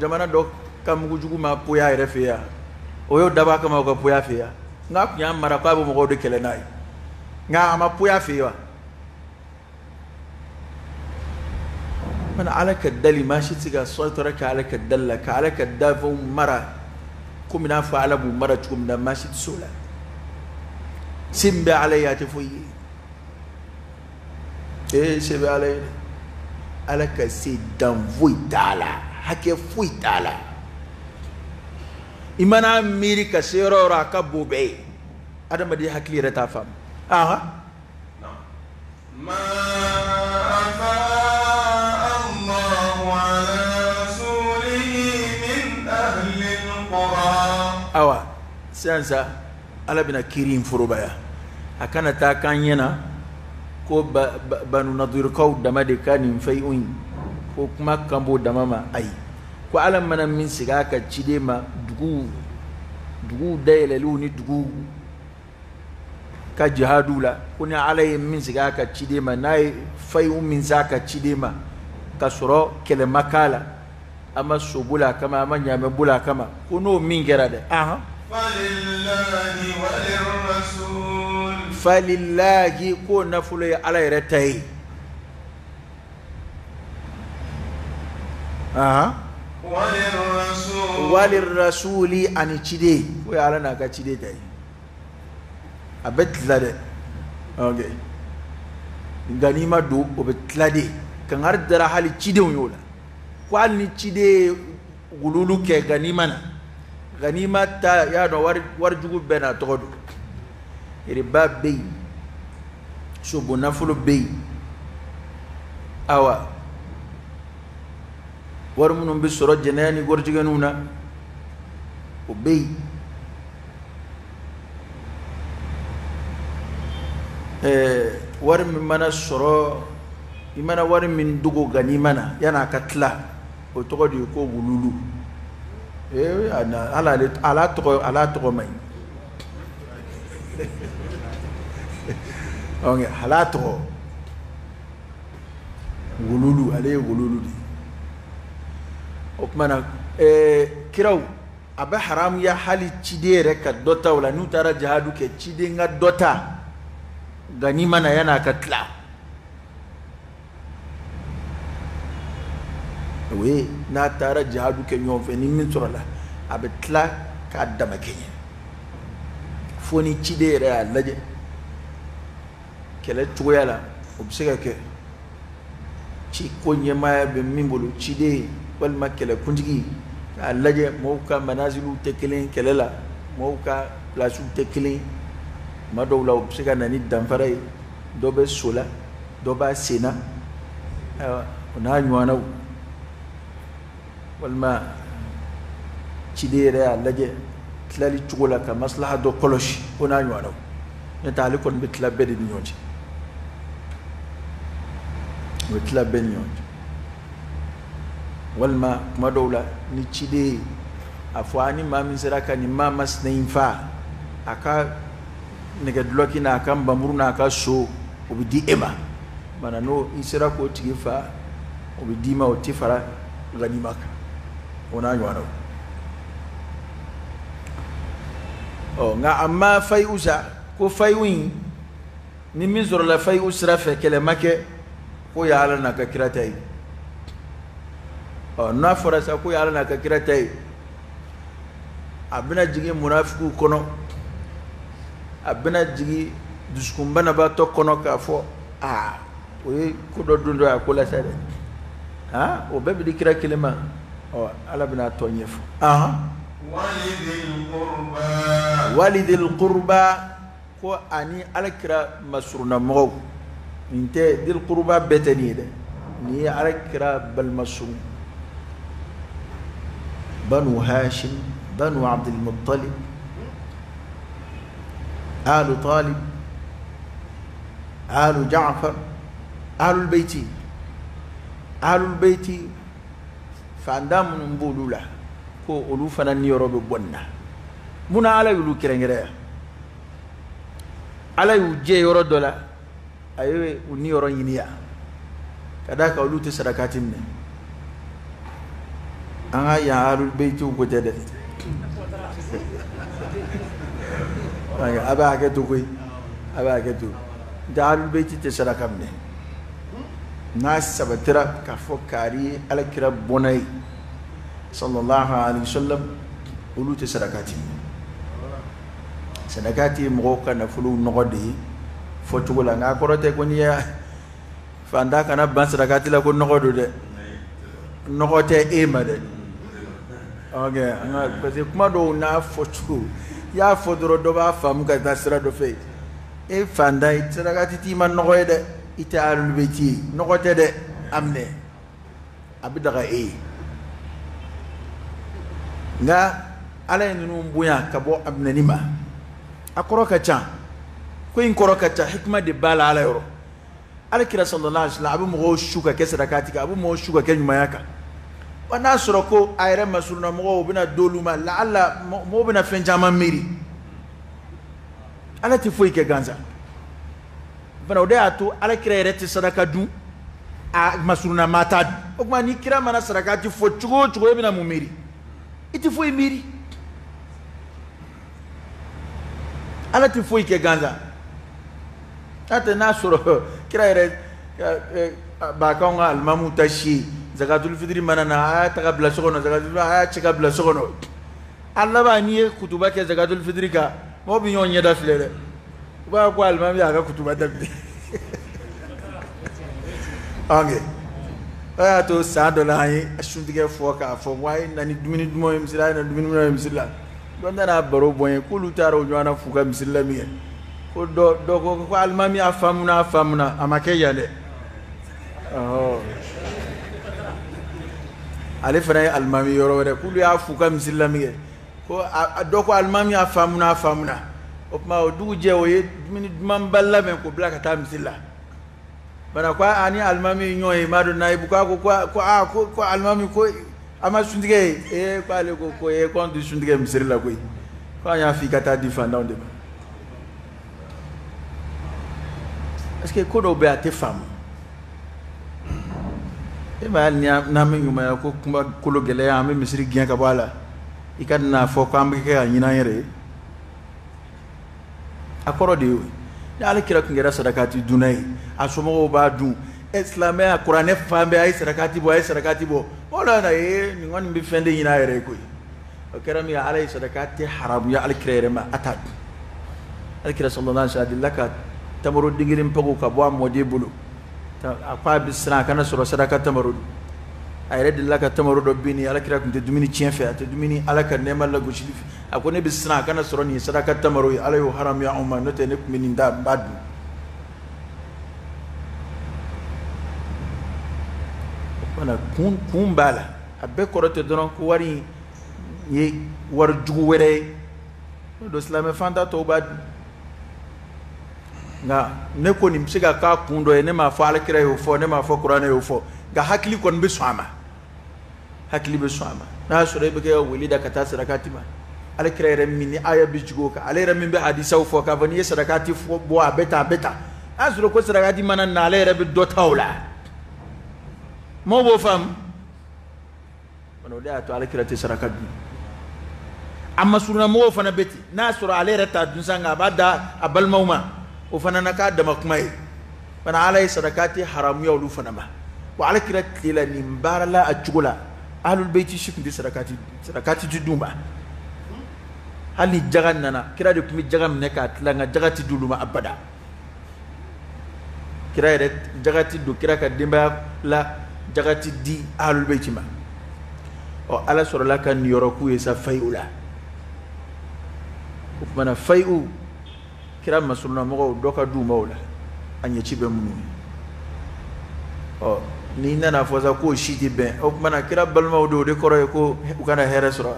jamana dɔ ka mugujugu ma poya a yɛrɛ fɛ yan o y'o dabɔ a kama o ka poya fɛ yan n'a tun y'a mara k'a bɛ mɔgɔw de kɛlɛ n'a ye nka a ma poya fɛ yen wa mana ala ka dali maa si tɛ se ka sɔtɔrɔ kɛ ala ka dali la ka ala ka dafɛnw mara komi n'a fɔ ala b'u mara cogo min na maa si tɛ se o la se min bɛ ala ye a tɛ foyi ye ee se bɛ ala ye dɛ ala ka se dan foyi t'a la hakɛ foyi t'a la i mana miiri ka se yɔrɔ o yɔrɔ a ka bon bɛɛ ye adamaden hakili yɛrɛ t'a faamu ahan ما أفاء الله على رسوله من أهل القرى awa sisan sa ala bɛna kiiri in forobaya a kana taa k'an ɲɛna ko banu nadirikaw dama de ka nin fɛn in ko kuma kan b'o dama ma ayi ko ala mana min sigi a ka ciden ma duguw dayɛlɛliw ni duguw ka jihadu la ko ni ala ye min sigi a ka ciden ma n'a ye fayiw min s'a ka ciden ma ka sɔrɔ kɛlɛ ma k'a la a ma so boli a kama a ma ɲaamɛ boli a kama ko n'o min kɛra dɛ ahan فلله وللرسول falilahi k'o nafolo ye ala yɛrɛ ta ye ahan وللرسول walirasuli ani ciden o ye ala n'a ka ciden ta ye a bɛ tila dɛ ok nka n'i ma don o bɛ tila de kangari dara hali cidenw y'o la ko hali ni ciden ye wululu kɛ ganima na ganima ta y'a dɔn wari jugu bɛɛ n'a tɔgɔ don riba bɛ yen sobonnafolo bɛ yen awa wari minnu bɛ sɔrɔ jɛnɛya ni gɔrɔjigɛniw na o bɛ yen wari min mana sɔrɔ i mana wari min dogo ganima na yan'a ka tila o tɔgɔ de ye ko wululu ala tɔgɔ man ɲi ala tɔgɔ wululu ale ye wululu de ye o tuma na kiraw a bɛ haramuya hali ciden yɛrɛ ka dɔ ta o la n'u taara jihadu kɛ ciden ka dɔ ta ganima na yan'a ka tila o ye n'a taara jihadu kɛ ɲɔgɔn fɛ ni min sɔrɔla a bɛ tila k'a dama kɛɲɛ fo ni ciden yɛrɛ y'a lajɛ kɛlɛ cogoya la o bɛ se ka kɛ ci ko ɲɛmaaya bɛ min bolo ciden walima kɛlɛkuntigi k'a lajɛ mɔgɔw ka manaziliw tɛ kelen kɛlɛ la mɔgɔw ka pilasiw tɛ kelen tuma dɔw la o bɛ se ka na ni danfara ye dɔ bɛ so la dɔ b'a sen na ayiwa o n'a ɲɔgɔnnaw walima ciden yɛrɛ y'a lajɛ tilali cogo la ka maslaha dɔ kɔlɔsi o n'a ɲɔgɔnnaw n'o tɛ ale kɔni bɛ tila bɛɛ de ni ɲɔgɔn cɛ o bɛ tila bɛɛ ni ɲɔgɔn cɛ walima tuma dɔw la ni ciden ye a fɔ a ni maa min sera ka nin maa masina in fa a ka nɛgɛdulɔki n'a ka nbamuru n'a ka so o bɛ di e ma mana n'o i sera k'o tigi fa o bɛ d'i ma o tɛ fara ganima kan o n'a ɲɔgɔnnaw ɔ nka a ma fayiw sa ko fayiw in ni min sɔrɔla fayiw sira fɛ kɛlɛ ma kɛ k'o ye ala n'a ka kira ta ye ɔ n'a fɔra sa k'o ye ala n'a ka kira ta ye a bɛna jigin munafigiw kɔnɔ a bɛna jigin dusukunbanabaatɔ kɔnɔ k'a fɔ aa o ye ko dɔ don dɔ ye a ko la sa dɛ aa o bɛɛ bɛ di kira kelen ma ɔ ala bɛna a tɔ ɲɛfɔ ahan walidil qurba ko ani ala kira masurunnamɔgɔw nin tɛ dil qurba bɛɛ tɛ nin ye dɛ nin ye ala kira balimasurun banu hashim banu abdul muttalib alu talib Alu Jaafar, Ahlul Beyti, Ahlul Beyti fandan minnu b'olu la ko olu fana niyɔrɔ bɛ bɔ nin na. Munna Ala y'olu kɛrɛnkɛrɛnya? Ala y'u jɛ yɔrɔ dɔ la, a ye u niyɔrɔ ɲini yan ka d'a kan olu tɛ sarakati minɛ. An ka yan Ahlul Beytiw ko tɛ dɛ, a bɛ hakɛ to koyi, a bɛ hakɛ to. N tɛ Ahlul Beyti tɛ saraka minɛ n'a sabatira k'a fɔ kari ye Ala kira bɔnna ye sallallahu alaihi wasallam, olu tɛ sarakati minɛ. Sarakati ye mɔgɔw ka nafolow nɔgɔ de ye fɔcogo la, nka a kɔrɔ tɛ ko n'i y'a fantan kana ban sarakati la ko nɔgɔ don dɛ, nɔgɔ tɛ e ma dɛ. Ok, an ka parce que kuma dɔw n'a fɔcogo, i y'a fɔ dɔrɔn dɔ b'a faamu ka taa sira dɔ fɛ. E fantan ye, sarakati t'i ma nɔgɔ ye dɛ, i tɛ Ahlul Beyti ye, nɔgɔ tɛ dɛ, a minɛ, a bɛ daga e ye. Nka Ala ye ninnu bonya ka bɔ a minɛni ma. A kɔrɔ ka ca, ko in kɔrɔ ka ca, hikima de b'a la Ala yɔrɔ. Ala kira sallallahu alaihi wasallam a bɛ mɔgɔw su ka kɛ sarakati kan, a bɛ mɔgɔw su ka kɛ ɲumanya kan. Wa n'a sɔrɔ ko a yɛrɛ masurunna mɔgɔw bɛna d'olu ma, laala mɔgɔw bɛna fɛn caman miiri. Ala tɛ foyi kɛ gansan. Fana o de y'a to Ala kira yɛrɛ tɛ saraka dun, a masurunna maa t'a dun. O tuma ni kira mana sarakati fɔ cogo o cogo, e bɛna mun miiri? I tɛ foyi miiri. Ala tɛ foyi kɛ gansan. N'a tɛ n'a sɔrɔ kira yɛrɛ b'a k'anw ka alimamuw ta si ye, zakatul fitiri mana na, a y'a ta ka bila so kɔnɔ, zakatul fitiri a y'a cɛ ka bila so kɔnɔ. A laban n'i ye kutuba kɛ zakatul fitiri kan, mɔgɔw bɛ ɲɔgɔn ɲɛda filɛ dɛ, u b'a fɔ ko alimami y'a ka kutuba daminɛ. Ok, o y'a to san dɔ la an ye suntigɛ fɔ k'a fɔ ko a ye na ni dumuni duman ye misiri la, a ye na dumuni duman ye misiri la. Dɔ nana baro bɔ n ye k'olu taara o ɲɔgɔnna f'u ka misiri la min kɛ, ko dɔ ko ko alimami a faamuna, a faamuna, a ma kɛ yan dɛ. Ɔhɔ, ale fana ye alimami yɔrɔ wɛrɛ, k'olu y'a f'u ka misiri la min kɛ, ko dɔ ko alimami a faamuna, a faamuna. O tuma o dugujɛ o ye dumuni dumanba labɛn k'o bila ka taa misiri la. Bana ko a ni alimami ye ɲɔgɔn ye, m'a dɔn nayibu ko a ko ko aa ko alimami ko a ma suntigɛ ye. Ee, ko ale ko ko ee ko an tɛ suntigɛ misiri la koyi, ko an y'a f'i ka taa di fantanw de ma. Parce que ko dɔw bɛ yen a tɛ faamu. E ma hali n'an bɛ ɲumanya ko kuma kolo gɛlɛya, an bɛ misiri gɛn ka bɔ a la, i ka n'a fɔ k'an bɛ kɛ ka ɲin'an yɛrɛ ye. A kɔrɔ de y'o ye. Ni Ala kira tun kɛra sarakati dunna ye, a somɔgɔw b'a dun, ɛ silamɛya kuranɛ fan bɛɛ a ye sarakati bɔ, a ye sarakati bɔ, o la na ye nin kɔni bɛ fɛn de ɲini a yɛrɛ ye koyi. O kɛra min ye, Ala ye sarakati haramuya Ala kira yɛrɛ ma, a t'a dun. Ala kira sallallahu alaihi wasallam a delila ka tamaro den kelen pago ka bɔ a mɔden bolo, a ko a bɛ siran a kana sɔrɔ saraka tamaro don. A yɛrɛ delila ka tamaro dɔ bin, Ala kira tun tɛ dumuni tiɲɛ fɛ, a tɛ dumuni Ala ka nɛɛma lagosili fɛ. A ko ne bɛ siran a kana sɔrɔ nin ye saraka tamaro ye, Ala y'o haramuya anw ma, n'o tɛ ne tun bɛ nin da n b'a dun. O kumana kun b'a la, a bɛɛ kɔrɔ tɛ dɔrɔn ko wari in ye wari jugu wɛrɛ ye. N'o don silamɛ fanta tɔw b'a dun. Nka ne ko nin bɛ se ka k'a kun dɔ ye, ne m'a fɔ Ala kira y'o fɔ, ne m'a fɔ kuranɛ y'o fɔ, nka hakili kɔni bɛ sɔn a ma, hakili bɛ sɔn a ma. N'a y'a sɔrɔ e bɛ kɛ ka wele da ka taa sarakati ma, Ala kira yɛrɛ min ni aya bɛ jigin o kan, ale yɛrɛ min bɛ hadisaw fɔ k'a fɔ n'i ye sarakati fɔ bɔ a bɛ tan, a bɛ tan, n'a y'a sɔrɔ ko sarakati mana na ale yɛrɛ bɛ dɔ ta o la, maaw b'o faamu. O de y'a to Ala kira tɛ saraka dun. A masurunna mɔgɔw fana bɛ ten, n'a y'a sɔrɔ ale yɛrɛ t'a dun sa, nka a b'a da a balimaw ma, o fana na k'a dama kuma ye fana. Ala ye sarakati haramuya olu fana ma. Wa Ala kira tile la nin baara la a cogo la, Ahlul Beyti si tun tɛ sarakati, sarakati ti d'u ma. Hali ni jaga nana, kira de tun bɛ jaga minɛ k'a tila, nka jaga ti d'olu ma abada. Kira yɛrɛ jaga ti don kira ka denbaya la, jaga ti di Ahlul Beyti ma. Ɔ, Ala sɔrɔla ka niyɔrɔ k'u ye sa fayiw la. O tuma na fayiw kira masurunna mɔgɔw dɔ ka d'u ma o la, a ɲɛci bɛ minnu ye. Ɔ, n'i nana fɔ sa k'o si tɛ bɛn, o tuma na kira balimaw don, o de kɔrɔ ye ko u kana hɛrɛ sɔrɔ.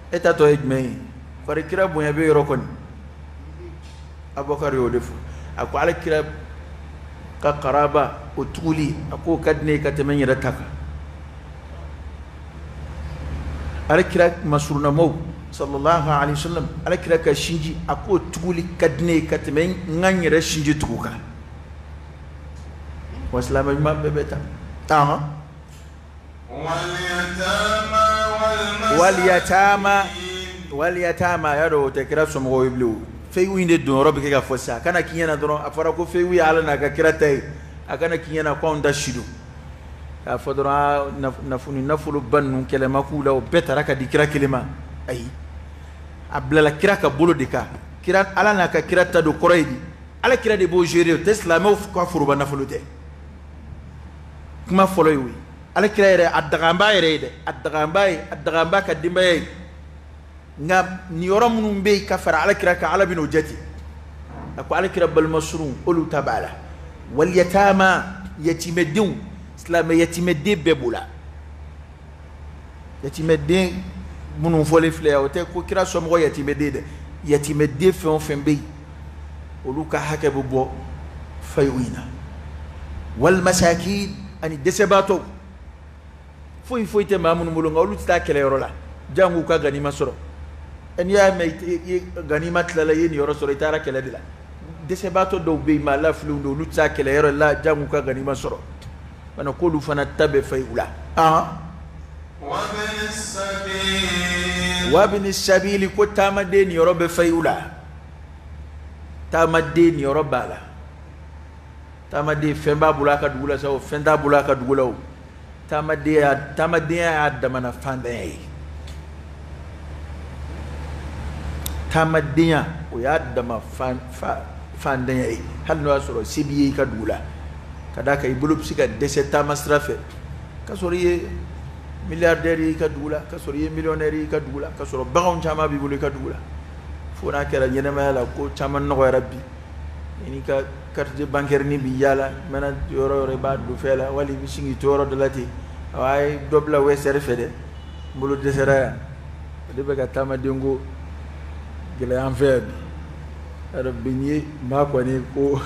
E ta tɔ ye jumɛn ye? Bari kira bonya bɛ yɔrɔ kɔni, Abubakar y'o de fɔ. A ko ala kira ka karaba o tuguli, a k'o ka di ne ye ka tɛmɛ n yɛrɛ ta kan. Ala kira masurunamaw sallallahu alaihi wasallam, ala kira ka sinji, a k'o tuguli ka di ne ye ka tɛmɛ n ka n yɛrɛ sinji tugu kan. Wa silamɛ ɲuman bɛɛ bɛ taa. Waliyatama waliyatama, y'a dɔn o tɛ kira somɔgɔw ye bilen o. Feyiwu in de donyɔrɔ bɛ kɛ ka fɔ sisan. A kana k'i ɲɛna dɔrɔn, a fɔra ko feyiwu ye ala n'a ka kira ta ye, a kana k'i ɲɛna ko anw ta si don. K'a fɔ dɔrɔn nafoloba ninnu kɛlɛ ma k'u la, o bɛɛ taara ka di kira kelen ma. Ayi, a bilala kira ka bolo de kan. Kira, ala n'a ka kira ta don kɔrɔ ye di, ala kira de b'o gérer, o tɛ silamɛw ka foroba nafolo tɛ. Kuma fɔlɔ ye o ye. Ala kira yɛrɛ a daganba yɛrɛ ye dɛ, a daganba ye, a daganba ka denbaya ye. Nka nin yɔrɔ minnu bɛ yen ka fara ala kira kan, ala bɛ n'o jate. A ko ala kira balima surun, olu ta b'a la. Waliyatama, yatimɛdenw, silamɛ yatimɛden bɛɛ b'o la. Yatimɛden minnu fɔlen filɛ yan, o tɛ ko kira somɔgɔ yatimɛden dɛ. Yatimɛden fɛn o fɛn bɛ yen, olu ka hakɛ bɛ bɔ fayiw in na. Walimasakin, ani dɛsɛbaatɔw. Foyi foyi tɛ maa minnu bolo, nka olu tɛ taa kɛlɛyɔrɔ la, jango ka ganima sɔrɔ. N'i y'a mɛn i ganima tilala, i ye nin yɔrɔ sɔrɔ, i taara kɛlɛ de la. Dɛsɛbaatɔ dɔw bɛ yen, maa lafilenw don, olu tɛ taa kɛlɛyɔrɔ la, jango ka ganima sɔrɔ. Fana k'olu fana ta bɛ fɛ u la. Wabini sabili, ko taamaden nin yɔrɔ bɛ fɛ u la. Taamaden nin yɔrɔ b'a la. Taamaden fɛn b'a bolo a ka dugu la sa o, fɛn t'a bolo a ka dugu la o. Taamadenya y'a damana fantanya ye. Taamadenya o y'a dama fantanya ye, hali n'o y'a sɔrɔ se b'i ye i ka dugu la, ka d'a kan i bolo bɛ se ka dɛsɛ taama sira fɛ, k'a sɔrɔ i ye milliardaire ye i ka dugu la, k'a sɔrɔ i ye millionnaire ye i ka dugu la, k'a sɔrɔ baganw caman b'i bolo i ka dugu la. Fo n'a kɛra ɲɛnɛmaya la ko caman nɔgɔyara bi, i n'i ka carte bancaire ni b'i yaala, i mana yɔrɔ yɔrɔ i b'a don fɛn la, wali i bɛ sin k'i to yɔrɔ dɔ la ten, a ye dɔ bila Western fɛ dɛ, n bolo dɛsɛra yan. O de bɛ ka taamaden ko gɛlɛya an fɛ yan bi. Yarɔ bi n'i ye maa kɔni ko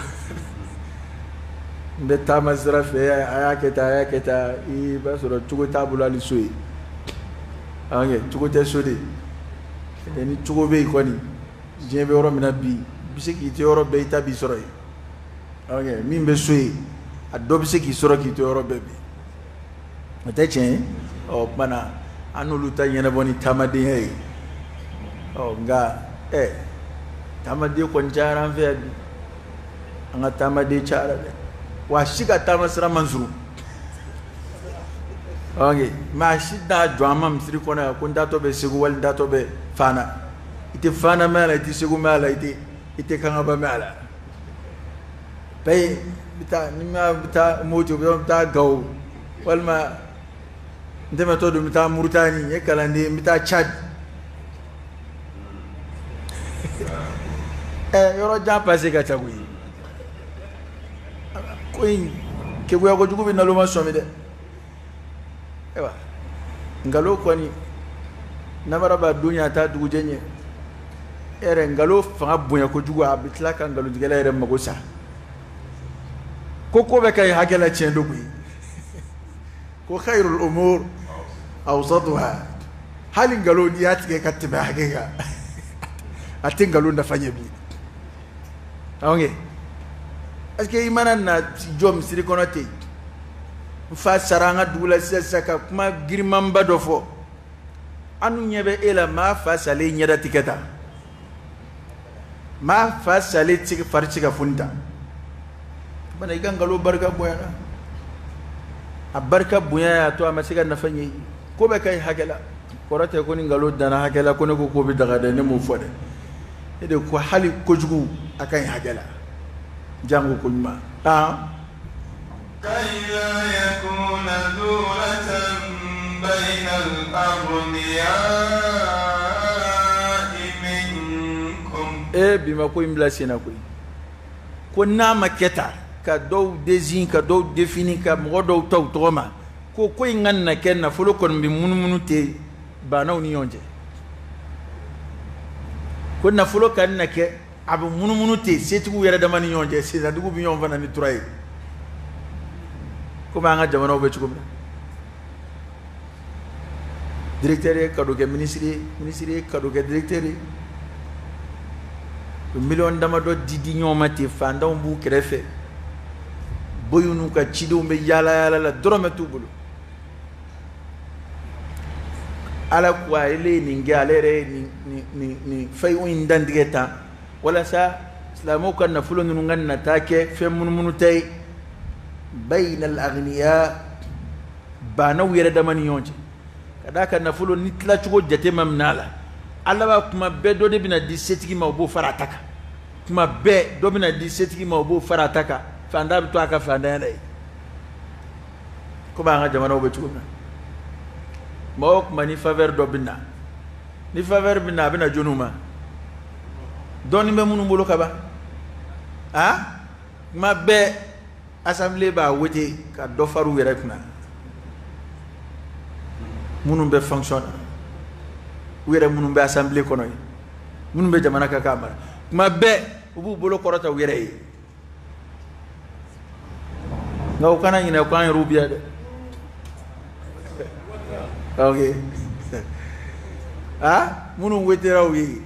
n bɛ taama sira fɛ, a y'a kɛ tan, a y'a kɛ tan, i b'a sɔrɔ cogo t'a bolo hali so ye. Cogo tɛ so de. Ni cogo bɛ yen kɔni, diɲɛ bɛ yɔrɔ min na bi, i bɛ se k'i to yɔrɔ bɛɛ, i ta b'i sɔrɔ yen. Min bɛ so yen, a dɔ bɛ se k'i sɔrɔ k'i to yɔrɔ bɛɛ bi. O tɛ tiɲɛ ye. Ɔ o tuma na an n'olu ta ɲɛnabɔ ni taamadenya ye. Ɔ nka taamaden kɔni cayara an fɛ yan bi. An ka taamaden cayara dɛ. Wa si ka taama sira man surun. Maa si t'a jɔ an ma misiri kɔnɔ yan ko n taatɔ bɛ Segu wali n taatɔ bɛ Fana. I tɛ Fana mɛn a la, i tɛ Segu mɛn a la, i tɛ Kangaba mɛn a la. Bɛɛ bɛ taa, ni ma bɛ taa Moti, bɛ taa Gawo, walima n tɛmɛtɔ don n bɛ taa Murutani, n ye kalanden, n bɛ taa Tchad. Yɔrɔ jan pase ka ca koyi. Ko in keguya kojugu bɛ naloma sɔmi dɛ. Ayiwa, nkalon kɔni namara b'a don ɲɛ, a t'a dugujɛ ɲɛ. E yɛrɛ nkalon fanga bonya kojugu, a bɛ tila ka nkalontigɛla yɛrɛ mago sa. Ko ko bɛ ka ɲi hakɛ la, tiɲɛ don koyi. Ko khayrul umur awsatuha. Hali nkalon n'i y'a tigɛ ka tɛmɛ hakɛ kan, a tɛ nkalon nafa ɲɛ bilen. Ok, parce que i mana na jɔ misiri kɔnɔ ten, n fa sara an ka dugu la sisan sisan, ka kuma girimanba dɔ fɔ, an dun ɲɛ bɛ e la, maa fa salen ɲɛda tigɛ ta, maa fa salen fari tɛ se ka foni ta. Bana i ka nkalon barika bonyana, a barika bonya y'a to a ma se ka nafa ɲɛ. Ko bɛ ka ɲi hakɛ la, kɔrɔ tɛ ko ni nkalon danna hakɛ la ko ne ko k'o bɛ daga dɛ, ne m'o fɔ dɛ. Ne de ko hali kojugu a ka ɲi hakɛ la, jango ko ɲuman. Bi ma ko in bila sen na koyi. Ko n'a ma kɛ tan, ka dɔw désigner, ka dɔw définir, ka mɔgɔ dɔw ta u tɔgɔ ma, ko in ka na kɛ nafolo kɔni bɛ munumunu ten bannaw ni ɲɔgɔn cɛ. Ko nafolo ka na kɛ A bɛ munumunu ten setigiw yɛrɛ dama ni ɲɔgɔn cɛ, sensantigiw bɛ ɲɔgɔn fana ni tura ye, komi an ka jamanaw bɛ cogo min na. Directeur ye cadeau kɛ ministre ye, ministre ye cadeau kɛ directeur ye. Miliyɔn damadɔ di di ɲɔgɔn ma ten, fantanw b'u kɛrɛfɛ, boyiw n'u ka cidenw bɛ yaala yaala la, dɔrɔmɛ t'u bolo. Ala ko ale ye nin kɛ, ale yɛrɛ ye nin fɛn in dantigɛ tan walasa silamɛw ka nafolo ninnu ka nata kɛ fɛn munumunu ta ye. Bayna al-aghniya, baanaw yɛrɛ dama ni ɲɔgɔn cɛ, ka d'a ka nafolo ni tilacogo jate ma minɛ a la. Ala b'a kuma bɛɛ dɔ de bɛna di setigi ma, o b'o fara a ta kan. Kuma bɛɛ dɔ bɛna di setigi ma, o b'o fara a ta kan. Fantan bɛ to a ka fantanya la yen, komi an ka jamanaw bɛ cogo min na. Maa o kuma ni faveur dɔ bɛ na, ni faveur bɛ na, a bɛ na jɔnniw ma? Dɔɔnin bɛ minnu bolo ka ban. A kuma bɛɛ assemblée b'a wote ka dɔ far'u yɛrɛ kunna, minnu bɛ fonction na, u yɛrɛ minnu bɛ assemblée kɔnɔ yen, minnu bɛ jamana kan k'a mara, kuma bɛɛ u b'u bolo kɔrɔta u yɛrɛ ye. Nka u kana ɲinɛ ko an yɛrɛw bi yan dɛ. Ok, ah, minnu wetera u ye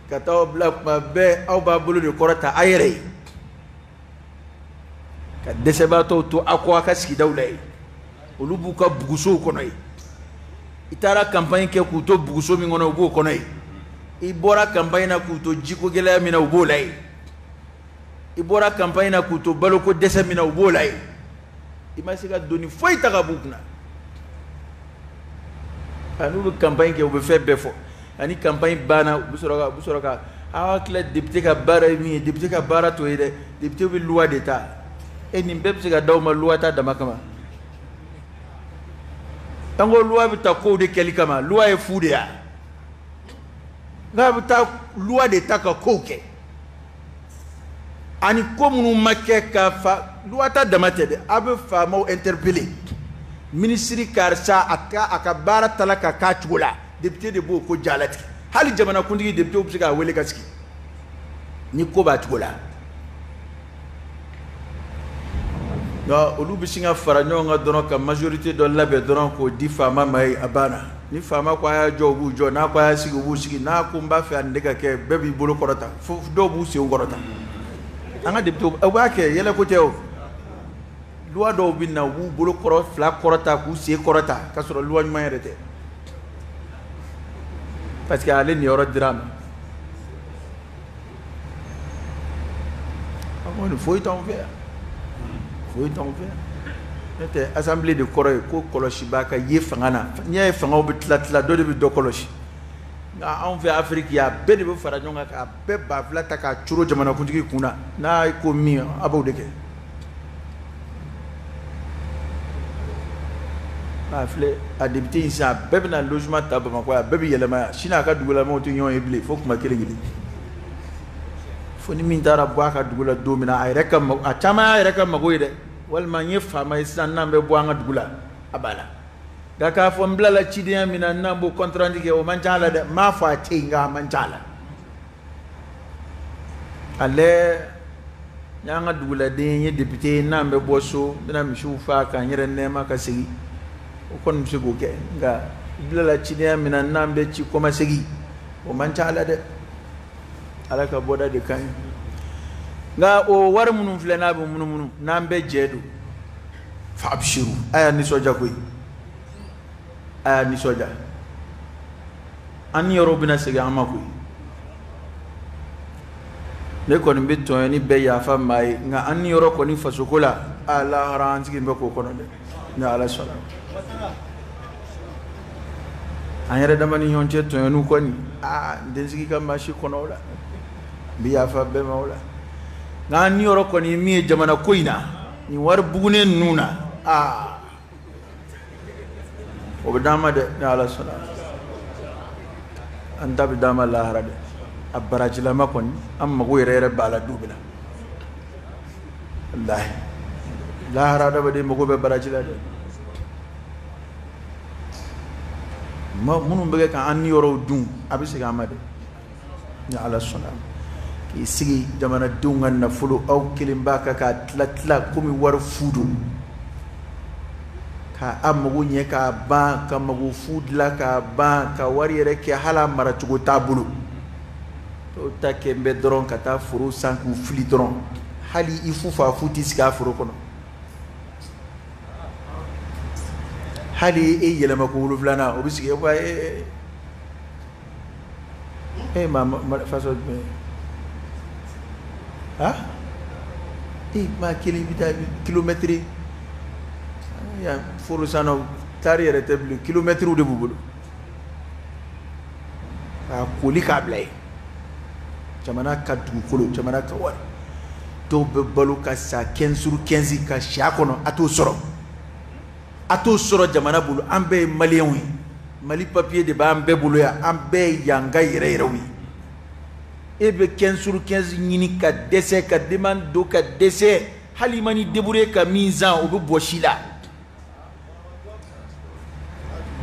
ka taa bila, kuma bɛɛ aw b'a bolo de kɔrɔta a yɛrɛ ye, ka dɛsɛbaatɔw to aw kɔ aw ka sigidaw la yen, olu b'u ka bugusow kɔnɔ yen. I taara campagne kɛ k'u to buguso min kɔnɔ, u b'o kɔnɔ yen. I bɔra campagne na k'u to jiko gɛlɛya min na, u b'o la yen. I bɔra campagne na k'u to baloko dɛsɛ min na, u b'o la yen. I ma se ka doni foyi ta ka b'u kunna. N'u bɛ campagne kɛ, u bɛ fɛn bɛɛ fɔ. Ani campagne banna, u bɛ sɔrɔ ka aw tila député ka baara ye min ye, député ka baara t'o ye dɛ, député bɛ loi de ta. E nin bɛɛ bɛ se ka d'aw ma loi ta dama kama. An ko loi bɛ ta kow de kɛli kama, loi ye fu de ya. Nka bɛ taa loi de ta ka kow kɛ. Ani ko minnu ma kɛ ka fa loi ta dama tɛ dɛ, a bɛ faamaw interpeller. Ministre karisa a ka baara tala ka k'a cogo la, député de b'o ko jalatigɛ. Hali jamanakuntigi député bɛ se k'a wele ka sigi ni ko b'a cogo la. Nka olu bɛ sin ka fara ɲɔgɔn kan dɔrɔn ka majorité dɔ labɛn dɔrɔn k'o di faama ma ye, a banna. Ni faama ko a y'a jɔ, u b'u jɔ. N'a ko a y'a sigi, u b'u sigi. N'a ko n b'a fɛ a nin de ka kɛ, bɛɛ b'i bolo kɔrɔta, fo dɔw b'u senw kɔrɔta. An ka député u b'a kɛ yɛlɛko tɛ o. Loi dɔw bɛ na, u b'u bolo kɔrɔ fila kɔrɔta k'u sen kɔrɔta, k'a sɔrɔ loi ɲuman yɛrɛ tɛ, parce que ale niyɔrɔ dira a ma. An kɔni foyi t'anw fɛ yan, foyi t'anw fɛ yan. N'o tɛ assemblée de kɔrɔ ye ko kɔlɔsibaa ka ye fanga na. N'i y'a ye fangaw bɛ tila tila, dɔ de bɛ dɔ kɔlɔsi. Nka anw fɛ Afiriki yan, a bɛɛ de bɛ fara ɲɔgɔn kan k'a bɛɛ ba fila ta k'a coro jamanakuntigi kun na. N'a ko min, a b'o de kɛ. A filɛ a député in sisan, a bɛɛ bɛna logement ta Bamakɔ yan, a bɛɛ bɛ yɛlɛma yan. Sini a ka dugulamɔgɔw tɛ ɲɔgɔn ye bilen fo kuma kelen kelen. Fo ni min taara bɔ a ka dugu la don min na, a yɛrɛ ka mago, a caman y'a yɛrɛ ka mago ye dɛ. Walima n ye faama ye sisan, n'an bɛ bɔ an ka dugu la, a b'a la. Nka k'a fɔ n bilala cidenya min na, n'an b'o compte rendu kɛ, o man ca la dɛ. N m'a fɔ a tɛ yen, nka a man ca la. Ale n y'an ka duguladen ye, député ye, n'an bɛ bɔ so, n bɛna misiw fa k'an yɛrɛ nɛɛma ka segin, o kɔni bɛ se k'o kɛ. Nka n bilala cidenya min na, n'an bɛ ci kɔmasegin, o man ca la dɛ. Ala ka bɔda de ka ɲi. Nka o wari minnu filɛ n'a bɛ munumunu, n'an bɛɛ jɛ don, fa abshiru, a y'a nisɔndiya koyi, a y'a nisɔndiya. An ni yɔrɔ bɛna segin an ma koyi. Ne kɔni bɛ tɔɲɔni bɛɛ yafa maa ye, nka an ni yɔrɔ kɔni fasoko la, a lahara an sigi bɛ k'o kɔnɔ dɛ, ni Ala sɔnna. An yɛrɛ dama ni ɲɔgɔn cɛ tɔɲɔniw kɔni, aa n tɛ n sigi ka maa si kɔnɔ o la, n bɛ yafa bɛɛ ma o la. Nka an ni yɔrɔ kɔni ye min ye jamana ko in na, nin wari bugunen ninnu na, aa o bɛ d'an ma dɛ, ni Ala sɔnna. An ta bɛ d'an ma lahara dɛ. A barajilama kɔni, an mago yɛrɛ yɛrɛ b'a la don min na. Walahi lahara adamaden mago bɛ baraji la dɛ. Minnu bɛ kɛ k'an niyɔrɔw dun, a bɛ segin an ma dɛ, ni Ala sɔnna. K'i sigi jamanadenw ka nafolo aw kelen b'a kan k'a tila tila komi wari fu don, k'a mago ɲɛ k'a ban, ka mago fu dilan k'a ban, ka wari yɛrɛ kɛ hali a maracogo t'a bolo. Dɔw ta kɛ n bɛ dɔrɔn ka taa foro san k'u fili dɔrɔn, hali i fu fa fu t'i sigi a foro kɔnɔ. Hali e yɛlɛma ko wolonfilanan o bɛ sigi e ko e e ma faso jumɛn ha e maa kelen bɛ taa kilomɛtiri yan foro sannaw taari yɛrɛ tɛ bilen, kilomɛtiriw de b'u bolo k'a koli k'a bila yen. Jamana ka dugukolo, jamana ka wari, dɔw bɛ balo ka sa 15 sur 15 ka si a kɔnɔ, a t'o sɔrɔ, a t'o sɔrɔ jamana bolo. An bɛɛ ye maliyɛnw ye, Mali papier de b'an bɛɛ bolo yan, an bɛɛ ye yanka yɛrɛ yɛrɛw ye. E bɛ 15 sur 15 ɲini ka dɛsɛ, ka demande don ka dɛsɛ, hali i ma n'i débrouiller ka min san o bɛ bɔsi la.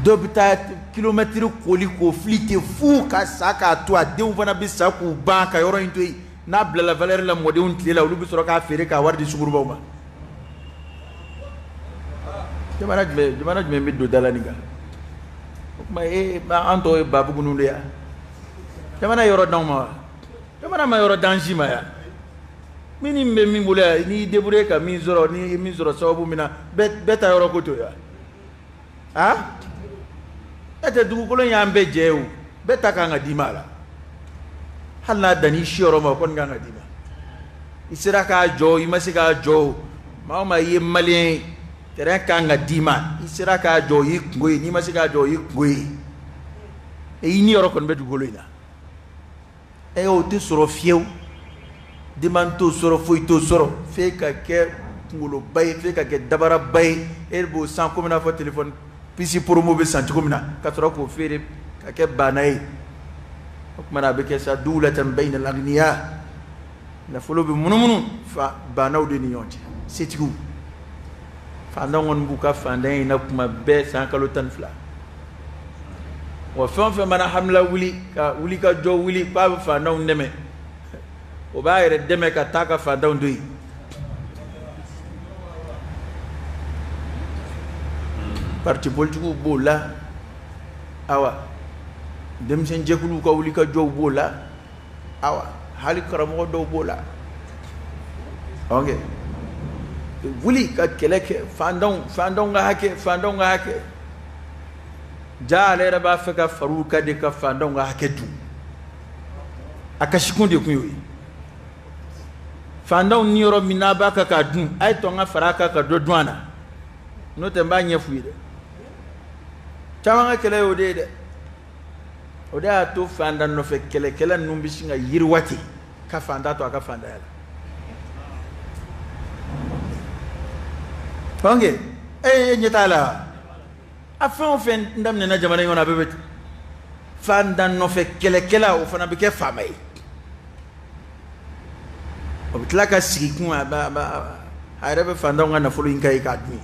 Dɔw bɛ taa kilomɛtiri koli k'o fili ten fu ka sa k'a to, a denw fana bɛ sa k'u ban ka yɔrɔ in to yen. N'a bilala valeur la mɔdenw tile la, olu bɛ sɔrɔ k'a feere k'a wari di sungurubaw ma. Jamana jumɛn bɛ don da la nin kan? O tuma e an tɔw ye babugu de ya. Jamana yɔrɔ d'anw ma wa? Jamana ma yɔrɔ d'an si ma ya. Min bɛ min bolo yan, n'i débrouiller ka min sɔrɔ, n'i ye min sɔrɔ sababu min na, bɛɛ ta yɔrɔ ko to ya. Ah? E tɛ dugukolo in y'an bɛɛ jɛ ye o, bɛɛ ta kan ka d'i ma a la. Hali n'a dann'i siyɔrɔ ma, o kɔni kan ka d'i ma. I sera k'a jɔ, i ma se k'a jɔ, maa o maa i ye maliyɛn ye, terrain kan ka d'i ma. I sera k'a jɔ, o y'i kungo ye, n'i ma se k'a jɔ, o y'i kungo ye. E i niyɔrɔ kɔni bɛ dugukolo in na. E o tɛ sɔrɔ fiyewu, demande t'o sɔrɔ, foyi t'o sɔrɔ, f'e ka kɛ kunkoloba ye, f'e ka kɛ dabaraba ye. E b'o san komi n'a fɔ téléphone puce promo bɛ san cogo min na, ka sɔrɔ k'o feere ka kɛ baana ye. O tuma na a bɛ kɛ sa duwulatan bayna al-aghniya, nafolo bɛ munumunu fa baanaw de ni ɲɔgɔn cɛ, setigiw. Fantanw kɔni b'u ka fantanya in na kuma bɛɛ san kalo 12. Wa fɛn o fɛn mana hamila wuli ka wuli ka jɔ wuli k'a bɛ fantanw dɛmɛ, o b'a yɛrɛ dɛmɛ ka taa ka fantanw to yen. Parti politikiw b'o la, awa denmisɛn jɛkuluw ka wuli ka jɔw b'o la, awa hali karamɔgɔ dɔw b'o la. Ok, wuli ka kɛlɛ kɛ fantanw ka hakɛ, fantanw ka hakɛ. Ja ale yɛrɛ b'a fɛ ka far'u kan de ka fantanw ka hakɛ dun. A kasikun de kun y'o ye. Fantanw niyɔrɔ min n'a b'a kan k'a dun, a ye to an ka fara a kan ka dɔ dun a na, n'o tɛ n b'a ɲɛ f'u ye dɛ. Caman ka kɛlɛ y'o de ye dɛ. O de y'a to fantan nɔfɛ kɛlɛkɛla ninnu bɛ sin ka yiriwa ten ka fantan to a ka fantanya la. Ok, e ɲɛ t'a la, a fɛn o fɛn daminɛna jamana in kɔnɔ, a bɛɛ bɛ ten. Fantan nɔfɛ kɛlɛkɛla, o fana bɛ kɛ faama ye. O bɛ tila ka sigi kun, a yɛrɛ bɛ fantanw ka nafolo in ka ye k'a dun ye.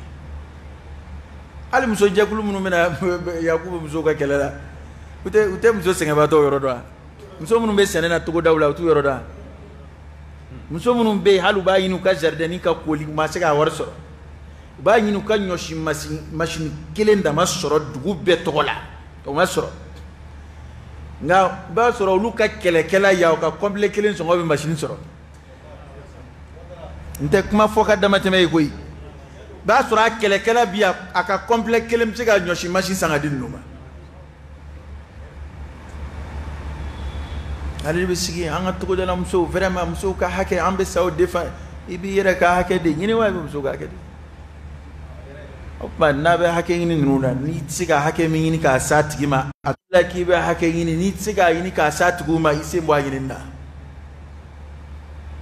Hali muso jɛkulu minnu bɛna Yakubu musow ka kɛlɛ la, u tɛ muso sɛgɛnbaatɔw yɔrɔ dɔn wa? Muso minnu bɛ sɛnɛ na togodaw la, u t'u yɔrɔ dɔn wa? Muso minnu bɛ yen, hali u b'a ɲini u ka jardin ka koli, u ma se k'a wari sɔrɔ. U b'a ɲini u ka ɲɔsi masini kelen dama sɔrɔ dugu bɛɛ tɔgɔ la, o ma sɔrɔ. Nka i b'a sɔrɔ olu ka kɛlɛkɛla yan, u ka complet kelen sɔngɔ bɛ masini sɔrɔ. N tɛ kuma fɔ ka damatɛmɛ ye koyi. I b'a sɔrɔ a kɛlɛkɛla bi yan, a ka complet kelen bɛ se ka ɲɔsi masini san ka di ninnu ma. Ale bɛ sigi an ka togodala musow, vraiment musow ka hakɛ, an bɛ sa o de fa. I b'i yɛrɛ ka hakɛ de ɲini wa i bɛ musow ka hakɛ de? O tuma n'a bɛ hakɛ ɲini ninnu na, n'i tɛ se ka hakɛ min ɲini k'a s'a tigi ma, a la k'i bɛ hakɛ ɲini, n'i tɛ se k'a ɲini k'a s'a tigiw ma, i sen bɔ a ɲinini na.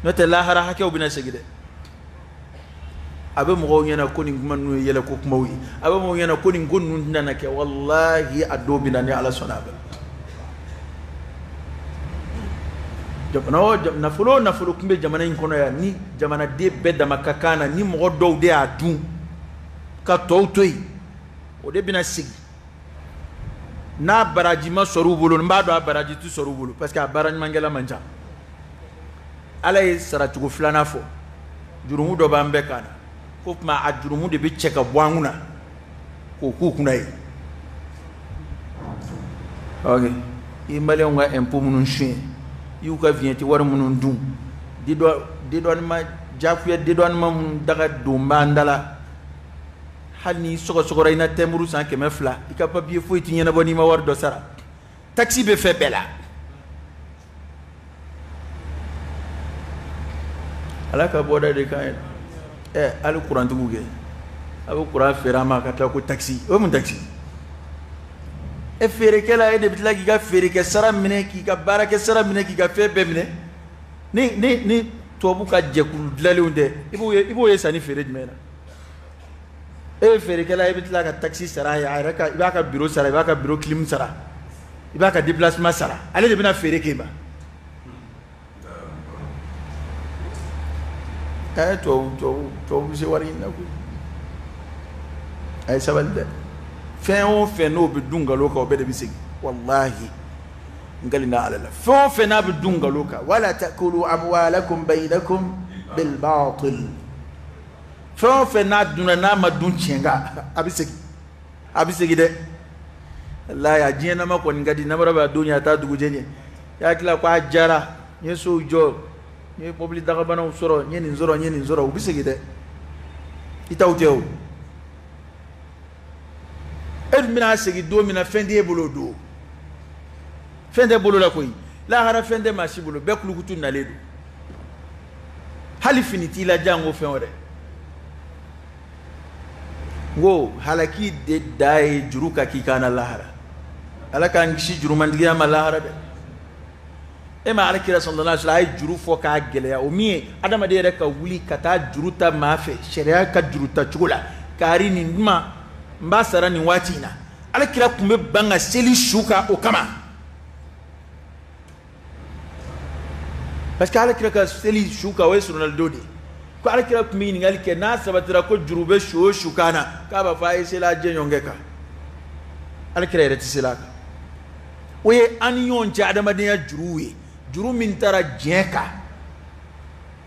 N'o tɛ lahara hakɛw bɛna segin dɛ. A bɛ mɔgɔw ɲɛna ko nin kuma ninnu ye yɛlɛko kumaw ye, a bɛ mɔgɔw ɲɛna ko nin ko ninnu tɛna na kɛ. Walahi a don bɛ na ni Ala sɔnna a bɛɛ. Jamana o nafolo o nafolo tun bɛ jamana in kɔnɔ yan, ni jamanaden bɛɛ dama ka kan na, ni mɔgɔ dɔw de y'a dun ka tɔw to yen, o de bɛna segin. N'a baraji ma sɔrɔ u bolo, n b'a dɔn a baraji tɛ sɔrɔ u bolo, parce que a baara ɲumankɛla man ca. Ala ye saracogo filanan fɔ. Jurumu dɔ b'an bɛɛ kan na, ko tuma a jurumu de bɛ cɛ ka bɔ an kunna k'o k'u kunna ye. Ok, i maliyɛnw ka impôt minnu suɲɛ, i y'u ka vignette wari minnu dun, dédouanement, diyagoya dédouanement minnu daga don b'an da la, hali n'i sɔgɔsɔgɔra i na timbre san 200, i ka papier foyi ti ɲɛnabɔ n'i ma wari dɔ sara. Taxe bɛ fɛn bɛɛ la. Ala ka bɔda de kan ye. Hali kurantigiw kɛ, a bɛ kuran feere an ma ka tila ko taxe. O ye mun taxe? E feerekɛla, e de bɛ tila k'i ka feerekɛ sara minɛ, k'i ka baarakɛ sara minɛ, k'i ka fɛn bɛɛ minɛ. Ni tubabu ka jɛkulu dilanlenw tɛ, i b'o ye sanni feere jumɛn na? E ye feerekɛla, e bɛ tila ka taxe sara a ye, a yɛrɛ ka, i b'a ka bureau sara, i b'a ka bureau clim sara, i b'a ka déplacement sara, ale de bɛna feere k'e ma. Tubabu bɛ se wari ɲini na koyi. A ye sabali dɛ. Fɛn o fɛn n'o bɛ dun nkalon kan, o bɛɛ de bɛ segin. Walahi, n kalina Ala la. Fɛn o fɛn n'a bɛ dun nkalon kan, wala ta'kulu amwalakum baynakum bil batil. Fɛn o fɛn n'a dunna n'a ma dun tiɲɛ kan, a bɛ segin. A bɛ segin dɛ. Walahi, a diɲɛnama kɔni ka di, namara b'a don ɲɛ, a t'a dugujɛ ɲɛ. I hakili la ko a diyara, n ye sow jɔ, n ye mobili dagabanaw sɔrɔ, n ye nin sɔrɔ, n ye nin sɔrɔ, u bɛ segin dɛ. I t'aw tɛ o. E dun bɛna segin don min na, fɛn t'e bolo o don. Fɛn tɛ bolo la koyi. Lahara fɛn tɛ maa si bolo, bɛɛ kulukutu nalen don. Hali fini t'i la janko fɛn wɛrɛ. N ko halaki de da ye juru ka k'i kan na lahara. Ala k'an kisi jurumantigiya ma lahara dɛ. E ma Ala kira sallallahu alaihi wasallam a ye juru fɔ k'a gɛlɛya, o min ye adamaden yɛrɛ ka wuli ka taa juru ta maa fɛ sariya ka juru ta cogo la, kari nin duma n b'a sara nin waati in na. Ala kira tun bɛ ban ka seli su kan o kama, parce que Ala kira ka seli su kan o ye surunalidon de ye. Ko Ala kira tun bɛ ɲininkali kɛ n'a sabatira ko juru bɛ su o su kan na, k'a b'a fɔ a ye seli a jɛɲɔgɔnkɛ kan. Ala kira yɛrɛ tɛ seli a kan. O ye an ni ɲɔgɔn cɛ adamadenya juruw ye, juru min taara diɲɛ kan.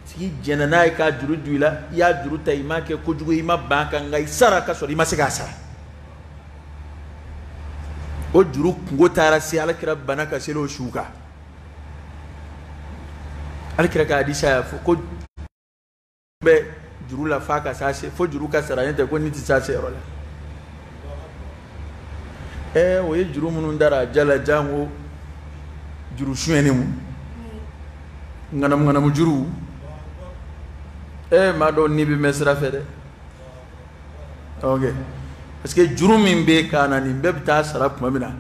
Tigi jɛnna n'a ye k'a juru don i la, i y'a juru ta, i m'a kɛ kojugu ye, i ma ban a kan, nka i sara ka sɔrɔ i ma se k'a sara. O juru kungo taara se Ala kira bana ka seli o su kan. Ala kira ka hadisa y'a fɔ ko bɛ juru la f'a ka s'a se, fo juru ka sara, n'o tɛ ko ni tɛ s'a seyɔrɔ la. O ye juru minnu dara a ja la, janko juru sonyɛni mu, ŋanamu ŋanamu juru. Maa dɔw ni bɛ mɛn sira fɛ dɛ. Ok, parce que juru min bɛ kan na, nin bɛɛ bɛ taa sara tuma min na,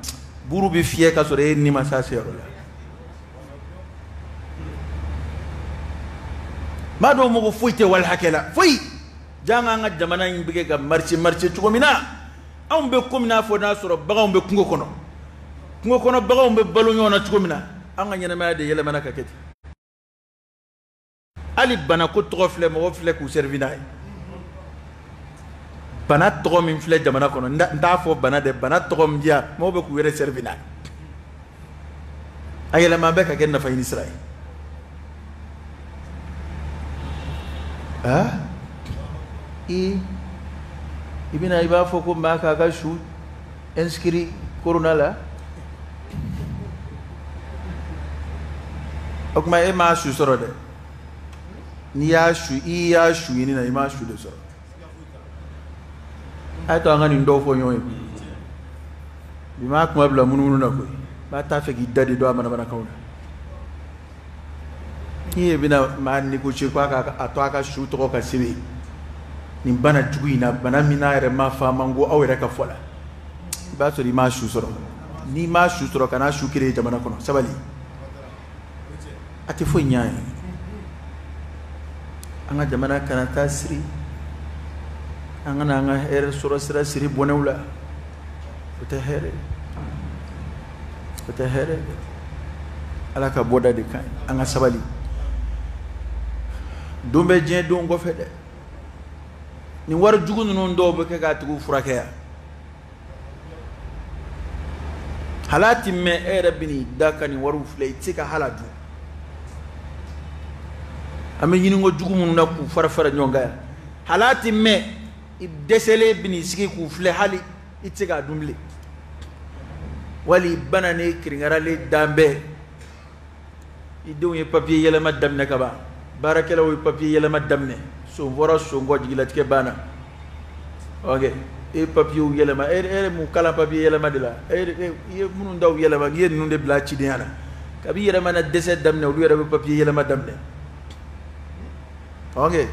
buru bɛ fiyɛ ka sɔrɔ e ni ma s'a seyɔrɔ la. Maa dɔw mago foyi tɛ wali hakɛ la, foyi. Jango an ka jamana in bɛ kɛ ka marcher marcher cogo min na, anw bɛ komi n'a fɔ n'a sɔrɔ baganw bɛ kungo kɔnɔ, kungo kɔnɔ baganw bɛ balo ɲɔgɔn na cogo min na, an ka ɲɛnamaya de yɛlɛmana ka kɛ ten. Hali banako tɔgɔ filɛ, mɔgɔ filɛ k'u servi n'a ye. Bana tɔgɔ min filɛ jamana kɔnɔ, n t'a fɔ bana dɛ, bana tɔgɔ min diya, mɔgɔw bɛ k'u yɛrɛ servi n'a ye. A yɛlɛma bɛ ka kɛ nafa ɲini sira ye. I bɛna i b'a fɔ ko maa k'a ka su inscrit corona la. O tuma e m'a su sɔrɔ dɛ. N'i y'a su, i y'a su ɲini na, i m'a su de sɔrɔ. A ye to an ka nin dɔw fɔ ɲɔgɔn ye. Bi m'a kuma bila munumunu na koyi. B'a t'a fɛ k'i da de don a manamanakanw na. N'i ye bɛna maa négocier ko a ka a to a ka su tɔgɔ ka sɛbɛn nin bana jugu in na, bana min n'a yɛrɛ ma fɔ a man go aw yɛrɛ ka fɔ la, i b'a sɔrɔ i m'a su sɔrɔ. N'i m'a su sɔrɔ, kana su créer jamana kɔnɔ. Sabali, a tɛ foyi ɲɛ an ye. An ka jamana kana taa siri, an kana an ka hɛrɛ sɔrɔ sira siri bɔnɛw la. O tɛ hɛrɛ ye, o tɛ hɛrɛ ye. Ala ka bɔda de ka ɲi, an ka sabali. Don bɛ diɲɛ don kɔfɛ dɛ. Nin wari jugu ninnu dɔw bɛ kɛ k'a tigiw furakɛ yan. Hal'a ti mɛn, e yɛrɛ bɛ n'i da ka nin wariw filɛ, i tɛ se ka hala dun. An bɛ ɲininko jugu minnu na k'u fara fara ɲɔgɔn kan yan, hal'a ti mɛn, i dɛsɛlen bɛn'i sigi k'u filɛ, hali i tɛ se k'a dun bilen, wali bana ni kirinkaralen dan bɛɛ. I denw ye papiye yɛlɛma daminɛ ka ban, baarakɛlaw ye papiye yɛlɛma daminɛ, son fɔra son kɔ, jigilatigɛ banna. Ok, e ye papiyew yɛlɛma, e yɛrɛ mun kalan papiye yɛlɛma de la, e i ye minnu daw yɛlɛma, k'i ye ninnu de bila cidenya la. Kabi i yɛrɛ mana dɛsɛ daminɛ, olu yɛrɛ bɛ papiye yɛlɛma daminɛ. Ok,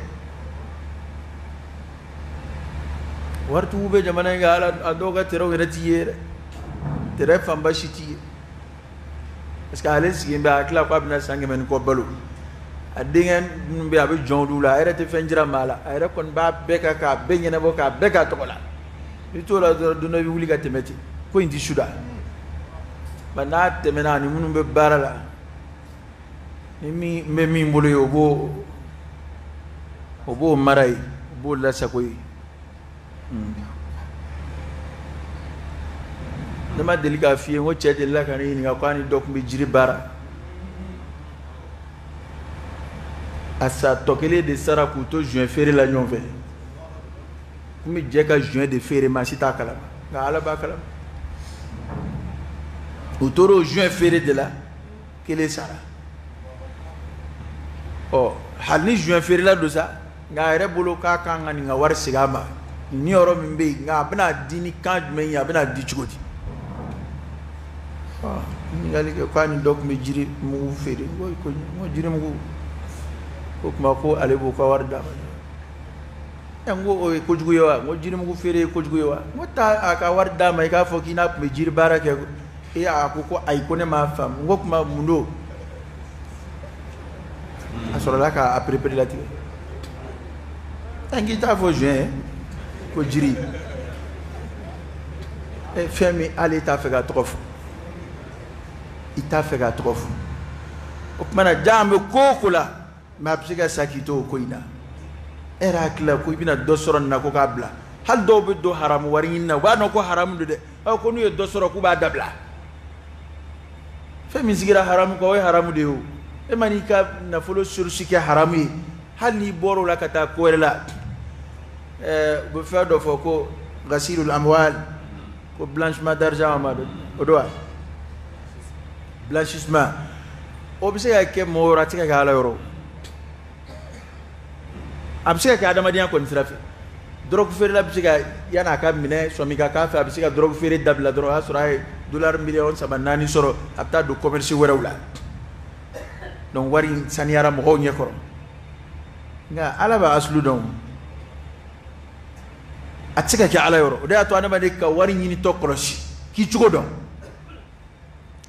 waritigiw bɛ jamana in kan, ala a dɔw ka tɛrɛw yɛrɛ t'i ye dɛ, tɛrɛ fanba si t'i ye, parce que ale sigilen bɛ a hakili la k'a bɛna san 100 ni kɔ balo. A denkɛ minnu bɛ yen, a bɛ jɔn olu la, a yɛrɛ tɛ fɛn jira maa la, a yɛrɛ kɔni b'a bɛɛ kan k'a bɛɛ ɲɛnabɔ k'a bɛɛ k'a tɔgɔ la. I t'o la dɔrɔn, don dɔ i bɛ wuli ka tɛmɛ ten, ko in tɛ suda. Nka n'a tɛmɛna, ani minnu bɛ baara la, ni min bɛ min bolo ye, o b'o mara yen, o b'o lasago yen. Ne ma deli k'a f'i ye n ko cɛ delila ka ne ɲininka ko a ni dɔ tun bɛ jiri baara, a sa tɔ kelen de sara k'u to joint feere la ɲɔgɔn fɛ. Kun bɛ jɛ ka joint de feere, maa si t'a kalama, nka Ala b'a kalama. U tora o joint feere de la, kelen sara. Ɔ, hali ni joint feerela don sa, nka a yɛrɛ bolo k'a kan ka nin ka wari segin a ma, nin yɔrɔ min bɛ yen, nka a bɛna di ni kan jumɛn ye, a bɛna di cogo di? Ɔ, ɲininkali kɛ k'a ni dɔ tun bɛ jiri mugu feere. N ko n ko jiri mugu o tuma ko ale b'o ka wari d'a ma. Ɛ, n ko o ye kojugu ye wa? N ko jirimugu feere ye kojugu ye wa? N ko taa a ka wari d'a ma, i k'a fɔ k'i n'a tun bɛ jiri baara kɛ. E, a ko ko ayi, ko ne m'a faamu. N ko tuma mun don? A sɔrɔla k'a perepere latigɛ. Ɛ, n k'i t'a fɔ joint ko jiri. Ɛ, fɛn min hali e t'a fɛ k'a tɔgɔ fɔ, i t'a fɛ k'a tɔgɔ fɔ. O tuma na jan bɛ ko o ko la, mɛ a bɛ se ka sa k'i to o ko in na. E yɛrɛ hakili la ko i bɛna dɔ sɔrɔ nin na ko k'a bila. Hali dɔw bɛ don haramu wari ɲini na, u b'a dɔn ko haramu don dɛ, ɔ, ko n'u ye dɔ sɔrɔ k'u b'a dabila. Fɛn min sigira haramu kan, o ye haramu de ye. O e ma n'i ka nafolo source kɛ haramu ye, hali n'i bɔra o la ka taa ko wɛrɛ la, ɛɛ, u bɛ fɛn dɔ fɔ ko ghasilul amwal, ko blanchiment d'argent ma don, o don wa, blanchissement. O bɛ se ka kɛ mɔgɔ yɔrɔ, a tɛ se ka kɛ Ala yɔrɔ. A bɛ se ka kɛ adamadenya kɔni sira fɛ. Dɔrɔgu feerela bɛ se ka, yan'a ka minɛ sɔmi ka k'a fɛ, a bɛ se ka dɔrɔgu feere dabila dɔrɔn, o y'a sɔrɔ a ye dolari miliyɔn 3 4 sɔrɔ, a bɛ taa don commerce wɛrɛw la. Donc wari in saniyara mɔgɔw ɲɛ kɔrɔ, nka Ala b'a asulu dɔn, a tɛ se ka kɛ Ala yɔrɔ. O de y'a to adamaden ka wari ɲinitɔ kɔlɔsi k'i cogo dɔn.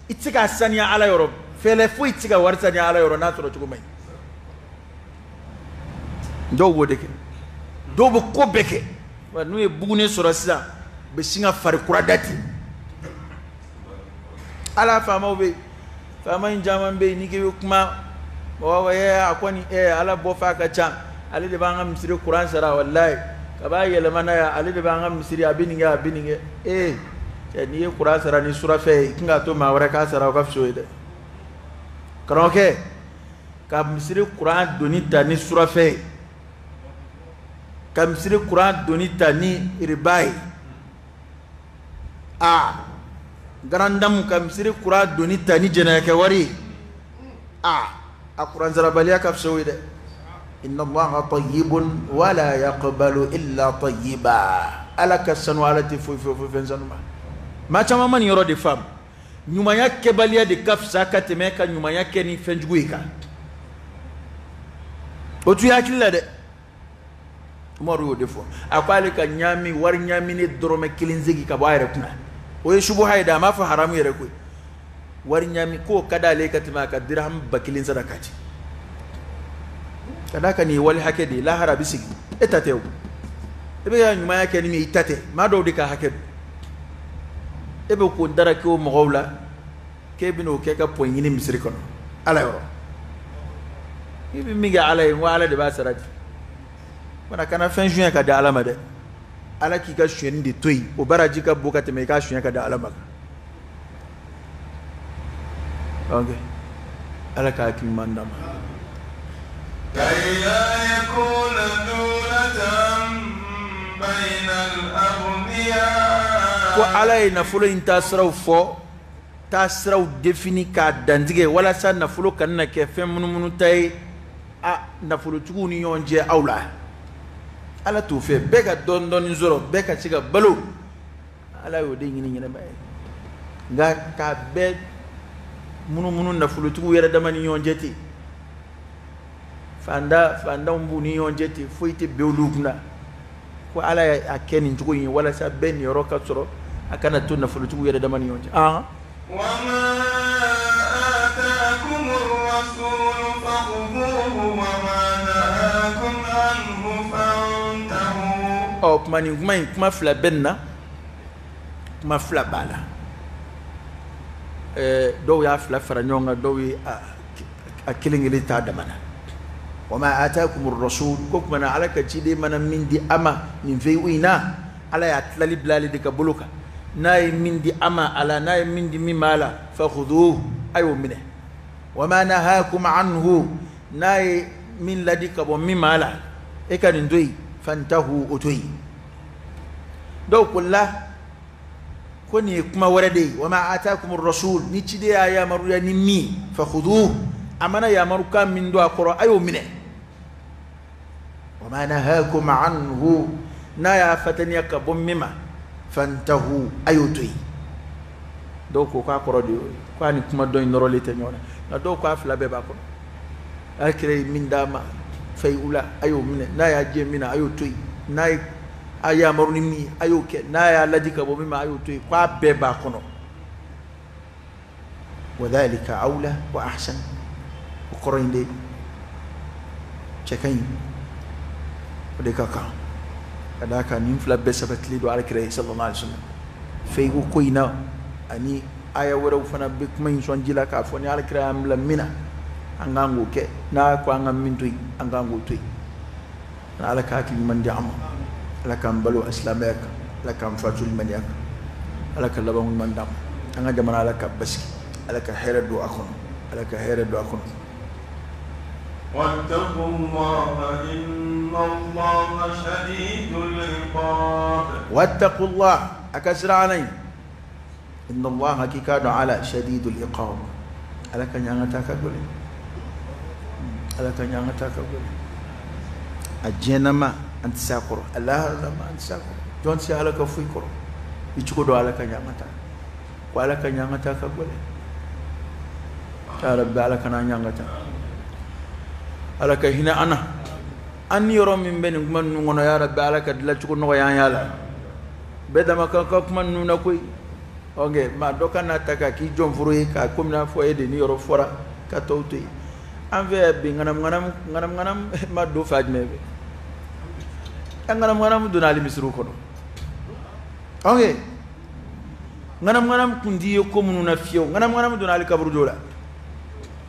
I tɛ se k'a saniya Ala yɔrɔ, fɛlɛ foyi tɛ se ka wari saniya Ala yɔrɔ n'a sɔrɔ cogo man ɲi. Dɔw b'o de kɛ, dɔw bɛ ko bɛɛ kɛ wa, n'u ye bugunen sɔrɔ sisan, u bɛ sin ka fari kura da ten. Ala faamaw bɛ yen, faama in caman bɛ yen, n'i k'i bɛ kuma mɔgɔ b'a a kɔni ɛ Ala bɔ f'a ka ca, ale de b'an ka misiri kuran sara, walayi kaba yɛlɛma n'a ye, ale de b'an ka misiri, a bɛ nin kɛ, a bɛ nin kɛ. Ee cɛ, n'i ye kuran sara ni surafɛ ye, i kan k'a to maa wɛrɛ k'a sara, o ka fisa o ye dɛ. Karamɔgɔkɛ ka misiri kuran doni ta ni surafɛ ye, ka misiri kuran doni ta ni riba ye, a garandamu ka misiri kuran doni ta ni jɛnɛyakɛ wari ye, a a kuran sarabaliya ka fisa o ye dɛ. Inna Allaha tayyibun wala yaqbalu illa tayyiba. Ala ka sanu, Ala tɛ foyi foyi foyi fɛn sanu ma. Maa caman ma nin yɔrɔ de faamu. Ɲumanya kɛbaliya de ka fisa ka tɛmɛ ka ɲumanya kɛ ni fɛn jugu ye kan. O t'u hakili la dɛ. Umaru y'o de fɔ, a ko ale ka ɲaami wari ɲaaminen dɔrɔmɛ kelen segin ka bɔ a yɛrɛ kunna, o ye subuha ye dɛ, a m'a fɔ haramu yɛrɛ koyi. Wari ɲaami k'o ka d'ale ye ka tɛmɛ a ka dirham 1000 saraka ci, ka d'a kan nin ye wali hakɛ de ye, lahara a bɛ segin. E ta tɛ o, e bɛ ka ɲumanya kɛ ni min ye, i ta tɛ, maa dɔw de ka hakɛ don. E bɛ k'o daraki o mɔgɔw la k'e bɛna o kɛ ka pɔn ɲini misiri kɔnɔ Ala yɔrɔ. I bɛ min kɛ Ala ye, n ko Ala de b'a sara di. Fana kana fɛn suɲɛ ka di Ala ma dɛ. Ala k'i ka sonyɛni de to yen, o baraji ka bon ka tɛmɛ i k'a suɲɛ ka di Ala ma kan. Ok, Ala ka hakili ɲuman d'an ma. كي لا يكون دولة بين الأغنياء. Ko Ala ye nafolo in taasiraw fɔ, taasiraw défini k'a dantigɛ, walasa nafolo kana na kɛ fɛn munumunu ta ye a nafolotigiw ni ɲɔgɔn cɛ aw la. Ala t'o fɛ, bɛɛ ka dɔɔni dɔɔni sɔrɔ, bɛɛ ka se ka balo. Ala y'o de ɲini ɲɛnɛma ye, nka k'a bɛɛ munumunu nafolotigiw yɛrɛ dama ni ɲɔgɔn cɛ ten, fantanw b'u ni ɲɔgɔn cɛ ten, foyi tɛ bɛn olu kunna. Ko Ala y'a kɛ nin cogo in ye walasa bɛɛ niyɔrɔ ka sɔrɔ, a kana to nafolotigiw yɛrɛ dama ni ɲɔgɔn cɛ. وما آتاكم الرسول فخذوه وما نهاكم عنه فانتهوا. Ɔ, kuma nin kuma in, kuma fila bɛ nin na, kuma fila b'a la. Dɔw y'a fila fara ɲɔgɔn kan, dɔw ye a kelen kelen t'a dama na. وما آتاكم الرسول, ko kuma na Ala ka ciden mana min di a ma nin fɛn in na, Ala y'a tilali bila ale de ka bolo kan. N'a ye min di a ma a la, n'a ye min di min ma a la, فخذوه, a y'o minɛ. وما نهاكم عنه, n'a ye min ladi ka bɔ min ma a la, e ka nin to yen, فانتهوا, o to yen. Dɔw ko la ko nin ye kuma wɛrɛ de ye. وما آتاكم الرسول, ni ciden y'a yamaruya ni min, فخذوه, a mana yamarukan min don a kɔrɔ, a y'o minɛ. وما نهاكم عنه, n'a y'a fataniya ka bɔ min ma, فانتهوا, a y'o to yen. Dɔw ko k'a kɔrɔ de y'o ye, k'a ni kuma dɔ in nɔrɔlen tɛ ɲɔgɔn na, nka dɔw ko a fila bɛɛ b'a kɔnɔ. Ala kira ye min d'a ma fɛn u la, a y'o minɛ. N'a y'a jɛ min na, a y'o to yen. N'a ye a yamaru ni min ye, a y'o kɛ. N'a y'a ladi ka bɔ min ma, a y'o to yen. K'a bɛɛ b'a kɔnɔ. وذلك أولى وأحسن, o kɔrɔ in de cɛ ka ɲi, o de ka kan, ka d'a kan nin fila bɛɛ sabatilen don Ala kira ye صلى الله عليه وسلم. Fɛn ko ko in na, ani aya wɛrɛw fana bɛ kuma in sɔn ji la k'a fɔ ni Ala kira y'an bila min na, an k'an k'o kɛ. N'a ko an ka min to yen, an k'an k'o to yen. Ala ka hakili ɲuman di an ma. Ala k'an balo silamɛya kan, Ala k'an fatu limaniya kan, Ala ka laban ɲuman d'an ma. An ka jamana, Ala ka basigi, Ala ka hɛrɛ don a kɔnɔ, Ala ka hɛrɛ don a kɔnɔ. واتقوا الله إن الله شديد العقاب. واتقوا الله, a ka siran Ala ye. إن الله, hakika dɔn Ala, شديد العقاب, Ala ka ɲangata ka gɛlɛn, Ala ka ɲangata ka gɛlɛn. A diɲɛnama, an tɛ se a kɔrɔ, a laharalama, an tɛ se a kɔrɔ. Jɔn tɛ se Ala ka foyi kɔrɔ. I cogo dɔn Ala ka ɲangata ko, Ala ka ɲangata ka gɛlɛn. Ya Rabbi, Ala kana ɲangata, Ala ka hinɛ an na. An ni yɔrɔ min bɛ nin kuma ninnu kɔnɔ, ya Rabbi, Ala ka dilancogo nɔgɔya an y'a la. Bɛɛ dama kan ka kuma ninnu na koyi. Ok, maa dɔ ka n'a ta k'a k'i jɔnforo ye, k'a komi n'a fɔ e de ni yɔrɔ fɔra ka tɔw to yen. An fɛ yan bi, ŋanamu ŋanamu ŋanamu ŋanamu ma don fa jumɛn fɛ? An ŋanamu ŋanamu donna hali misiriw kɔnɔ. Ok, ŋanamu ŋanamu kun t'i ye ko minnu na fiyewu, ŋanamu ŋanamu donna hali kaburudo la.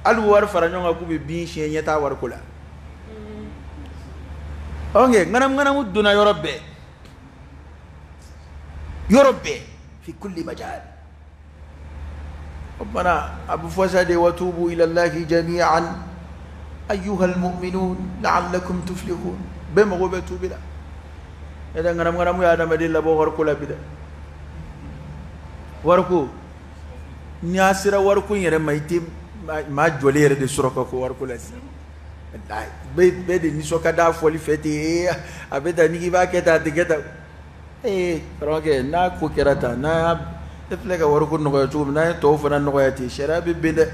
Hali wari fara ɲɔgɔn kan k'u bɛ bin siɲɛ ɲɛ t'a wariko la. Ok, ŋanamu ŋanamu donna yɔrɔ bɛɛ, yɔrɔ bɛɛ, في كل مجال. ربنا أبو فساد وتوبوا إلى الله جميعا أيها المؤمنون لعلكم تفلحون. Bɛɛ mago bɛ tuubi la. E tɛ ŋanamu ŋanamu ye adamaden labɔ wariko la bi dɛ. Wariko, n'i y'a sera wariko in yɛrɛ ma, i tɛ maa jɔlen yɛrɛ de sɔrɔ ka ko wariko la sisan. Walahi, bɛɛ de nisɔn ka d'a fɔli fɛ ten. Ee, a bɛ tan, n'i k'i b'a kɛ tan, a tɛ kɛ tan. Ee, karamɔgɔkɛ, n'a ko kɛra tan, n'a y'a e filɛ ka wariko nɔgɔya cogo min, n'a ye tɔw fana nɔgɔya ten, sariya bɛ ben dɛ,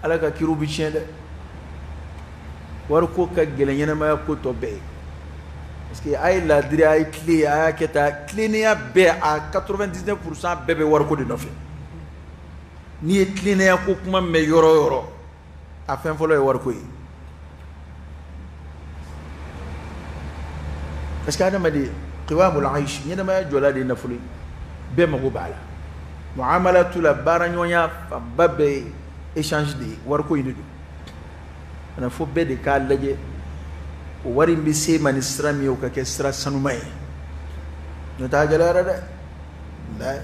Ala ka kiriw bɛ tiɲɛ dɛ. Wariko ka gɛlɛn ɲɛnamaya ko tɔ bɛɛ ye, parce que a ye laadiri, a ye tile, a y'a kɛ tan, tilennenya bɛɛ a 99% bɛɛ bɛ wariko de nɔfɛ. N'i ye tilennenya ko kuma mɛn yɔrɔ o yɔrɔ, a fɛn fɔlɔ ye wariko ye, parce que adamaden قوام العيش, ɲɛnamaya jɔla de ye nafolo ye. Bɛɛ mago b'a la muamalatu la, baaraɲɔgɔnya fanba bɛɛ ye échange de ye, wariko in de don. Kana fo bɛɛ de k'a lajɛ o wari in bɛ se ma ni sira min ye, o ka kɛ sira sanuma ye. N'o tɛ, a gɛlɛyara dɛ. Walayi,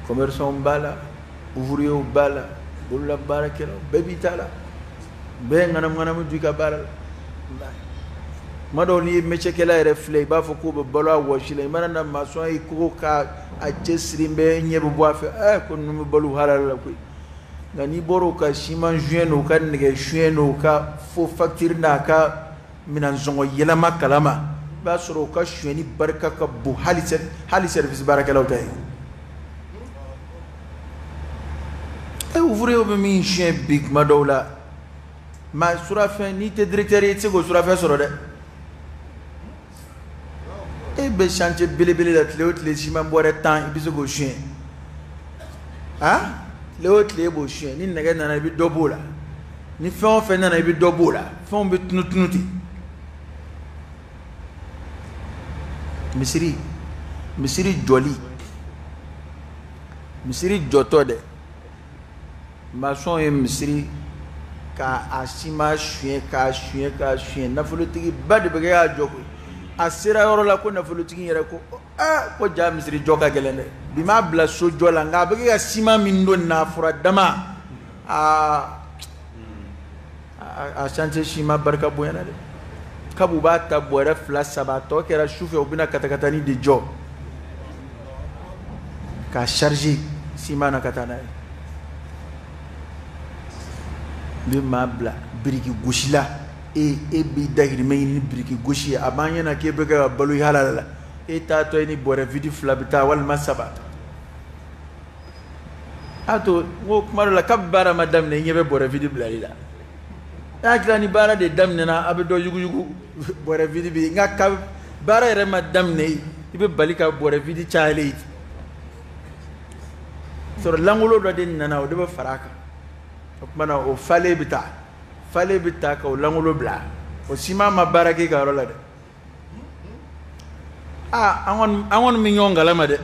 commerçant b'a la, ouvrier b'a la, bolola baarakɛlaw bɛɛ b'i ta la, bɛɛ ŋanamu ŋanamu don i ka baara la. Tuma dɔw n'i ye métier-kɛla yɛrɛ filɛ, i b'a fɔ k'o bɛ balo a wɔsi la. I mana na maçon ye ko ka a cɛsiri bɛ ɲɛ bɛ bɔ a fɛ, ko ninnu bɛ balo halala la koyi. Nka n'i bɔra u ka siman suɲɛ n'u ka nɛgɛ suɲɛ n'u ka faux facture n'a ka minɛnsɔngɔ yɛlɛma kalama, i b'a sɔrɔ u ka suɲɛni barika ka bon hali service baarakɛlaw ta ye. Ouvrier bɛ min suɲɛ bi tuma dɔw la, maa surafɛn n'i tɛ directeur ye i tɛ se k'o surafɛn sɔrɔ dɛ. E bɛ chantier belebele la tile o tile siman bɔrɛ 10 i bɛ se k'o suɲɛ. Tile o tile e b'o suɲɛ, ni nɛgɛ nana i bɛ dɔ b'o la, ni fɛn o fɛn nana i bɛ dɔ b'o la, fɛnw bɛ tunu tunu ten. Misiri jɔli, misiri jɔtɔ dɛ, maçon ye misiri k'a siman suɲɛ k'a suɲɛ k'a suɲɛ, nafolotigiba de bɛ kɛ k'a jɔ koyi. A sera yɔrɔ la ko nafolotigi yɛrɛ ko ko ja misiri jɔ ka gɛlɛn dɛ, bi m'a bila so jɔ la, nka a bɛ kɛ ka siman min don n'a fura dama, a chantier siman barika bonyana dɛ. Kabu b'a ta bɔrɛ 2 3, a tɔ kɛra sufɛ u bɛna katakatani de jɔ k'a charger siman na ka taa n'a ye. N bɛ maa bila biriki gosi la, e b'i dahirimɛ ɲini ni biriki gosi ye, a b'an ɲɛna k'e bɛ kɛ ka balo halala la, e taatɔ i ni bɔrɛ vide 2 bɛ taa walima 3. A to n ko kuma dɔ la kabi baara ma daminɛ i ɲɛ bɛ bɔrɛ vide bilali la. E hakili ni baara de daminɛna a bɛ dɔ yuguyugu bɔrɛ vide bɛ yen, nka kabi baara yɛrɛ ma daminɛ i bɛ bali ka bɔrɛ vide cayalen ye. Sɔrɔ langolo dɔ de nana o de bɛ fara a kan, o tuma na o falen bɛ taa, falen bɛ taa ka o langolo bila, o siman ma baara kɛ i ka yɔrɔ la dɛ. An kɔni bɛ ɲɔgɔn kalama dɛ,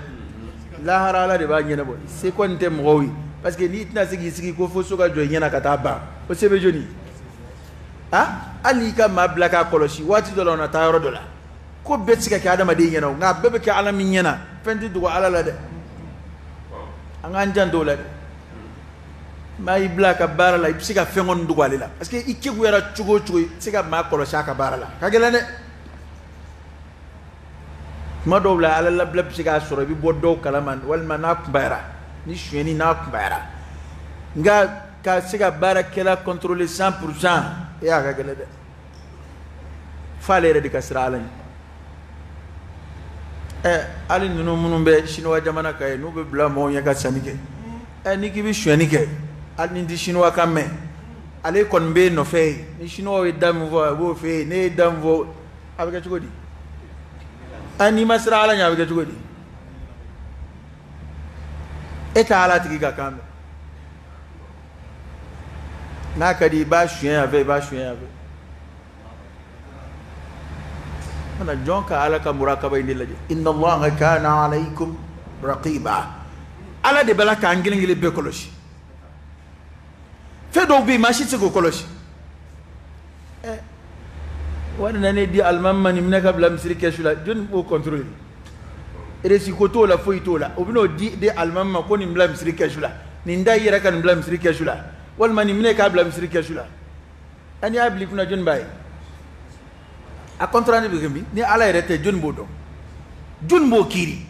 lahara Ala de b'a ɲɛnabɔ, se kɔni tɛ mɔgɔw ye, parce que n'i tɛna se k'i sigi ko fo so ka jɔ i ɲɛna ka taa ban, o se bɛ jɔni ye? Hali n'i ka maa bila k'a kɔlɔsi waati dɔ la o na taa yɔrɔ dɔ la, ko bɛɛ tɛ se ka kɛ adamaden ɲɛna o, nka a bɛɛ bɛ kɛ Ala min ɲɛna, fɛn tɛ dogo Ala la dɛ. An k'an janto o la dɛ. Maa y'i bila a ka baara la, i bɛ se ka fɛn kɔni dogo ale la, parce que i kekuyara cogo o cogo i tɛ se ka maa kɔlɔsi a ka baara la, ka gɛlɛn dɛ. Tuma dɔw la Ala labila bɛ se k'a sɔrɔ i bɛ bɔ dɔw kalama walima n'a kunbayara, ni sonyɛni n'a kunbayara, nka ka se ka baarakɛla contrôler 100% e y'a ka gɛlɛn dɛ. F'ale yɛrɛ de ka siran Ala ɲɛ. Hali ninnu minnu bɛ Siniwa jamana kan yen, n'u bɛ bila mɔgɔw ɲɛ ka sanni kɛ, n'i k'i bɛ sonyɛni kɛ, hali ni tɛ Siniwa kan mɛn, ale kɔni b'e nɔfɛ yen, ni Siniwaw ye da min fɔ a b'o f'e ye, n'e ye da min fɔ a bɛ kɛ cogo di? N'i ma siran Ala ɲɛ a bɛ kɛ cogo di? E t'a Ala tigi ka kan mɛn. N'a ka di i b'a suɲɛ yan fɛ, i b'a suɲɛ yan fɛ. Mana jɔn ka Ala ka murakaba in de lajɛ, inna Allaha kana alaykum raqiba. Ala de b'a la k'an kelen kelen bɛɛ kɔlɔsi. Fɛn dɔw bɛ yen maa si tɛ se k'o kɔlɔsi. Wari nana di alimami ma nin minɛ ka bila misiri kɛsu la, jɔnni b'o contrôler? Reçu ko t'o la, foyi t'o la. O bɛn'o di alimami ma ko nin bila misiri kɛsu la, nin da i yɛrɛ ka nin bila misiri kɛsu la, walima nin minɛ k'a bila misiri kɛsu la. N'i y'a bila i kunna jɔnni b'a ye? A compte rendu bɛ kɛ min? Ni Ala yɛrɛ tɛ jɔnni b'o dɔn? Jɔnni b'o kiiri?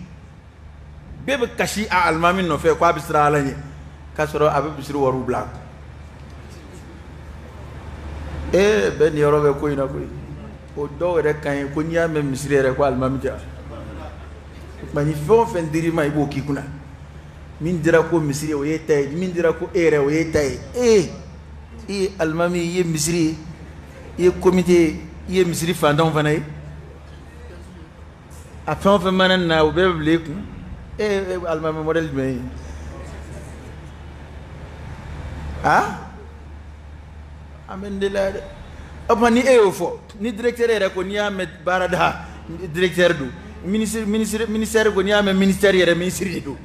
Bɛɛ bɛ kasi a alimami nɔfɛ k'a bɛ siran Ala ɲɛ, k'a sɔrɔ a bɛ misiri wariw bila a kun. Bɛɛ niyɔrɔ bɛ ko in na koyi. O dɔw yɛrɛ ka ɲi ko n'i y'a mɛn misiri yɛrɛ ko alimami tɛ. O tuma ni fɛn o fɛn dir'i ma i b'o k'i kunna. Min dira ko misiri o y'e ta ye, min dira ko e yɛrɛ o y'e ta ye. I ye alimami ye, i ye misiri ye, i ye komite ye, i ye misiri fantanw fana ye. A fɛn o fɛn mana na o bɛɛ bɛ bila i kun. Alimami modèle jumɛn ye? An bɛ nin de la dɛ. O tuma ni e y'o fɔ, ni directeur yɛrɛ ko n'i y'a mɛn baarada directeur don, ministère ko n'i y'a mɛn ministère yɛrɛ ministre de don.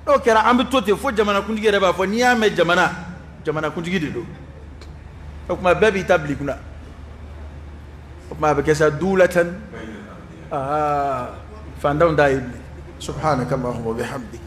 N'o kɛra an bɛ to ten fo jamanakuntigi yɛrɛ b'a fɔ n'i y'a mɛn jamana, jamanakuntigi de don. O tuma bɛɛ b'i ta bila i kunna. O tuma a bɛ kɛ sa duwlatan, fantanw t'a ye bilen. Subhanaka Allahumma wa bihamdik.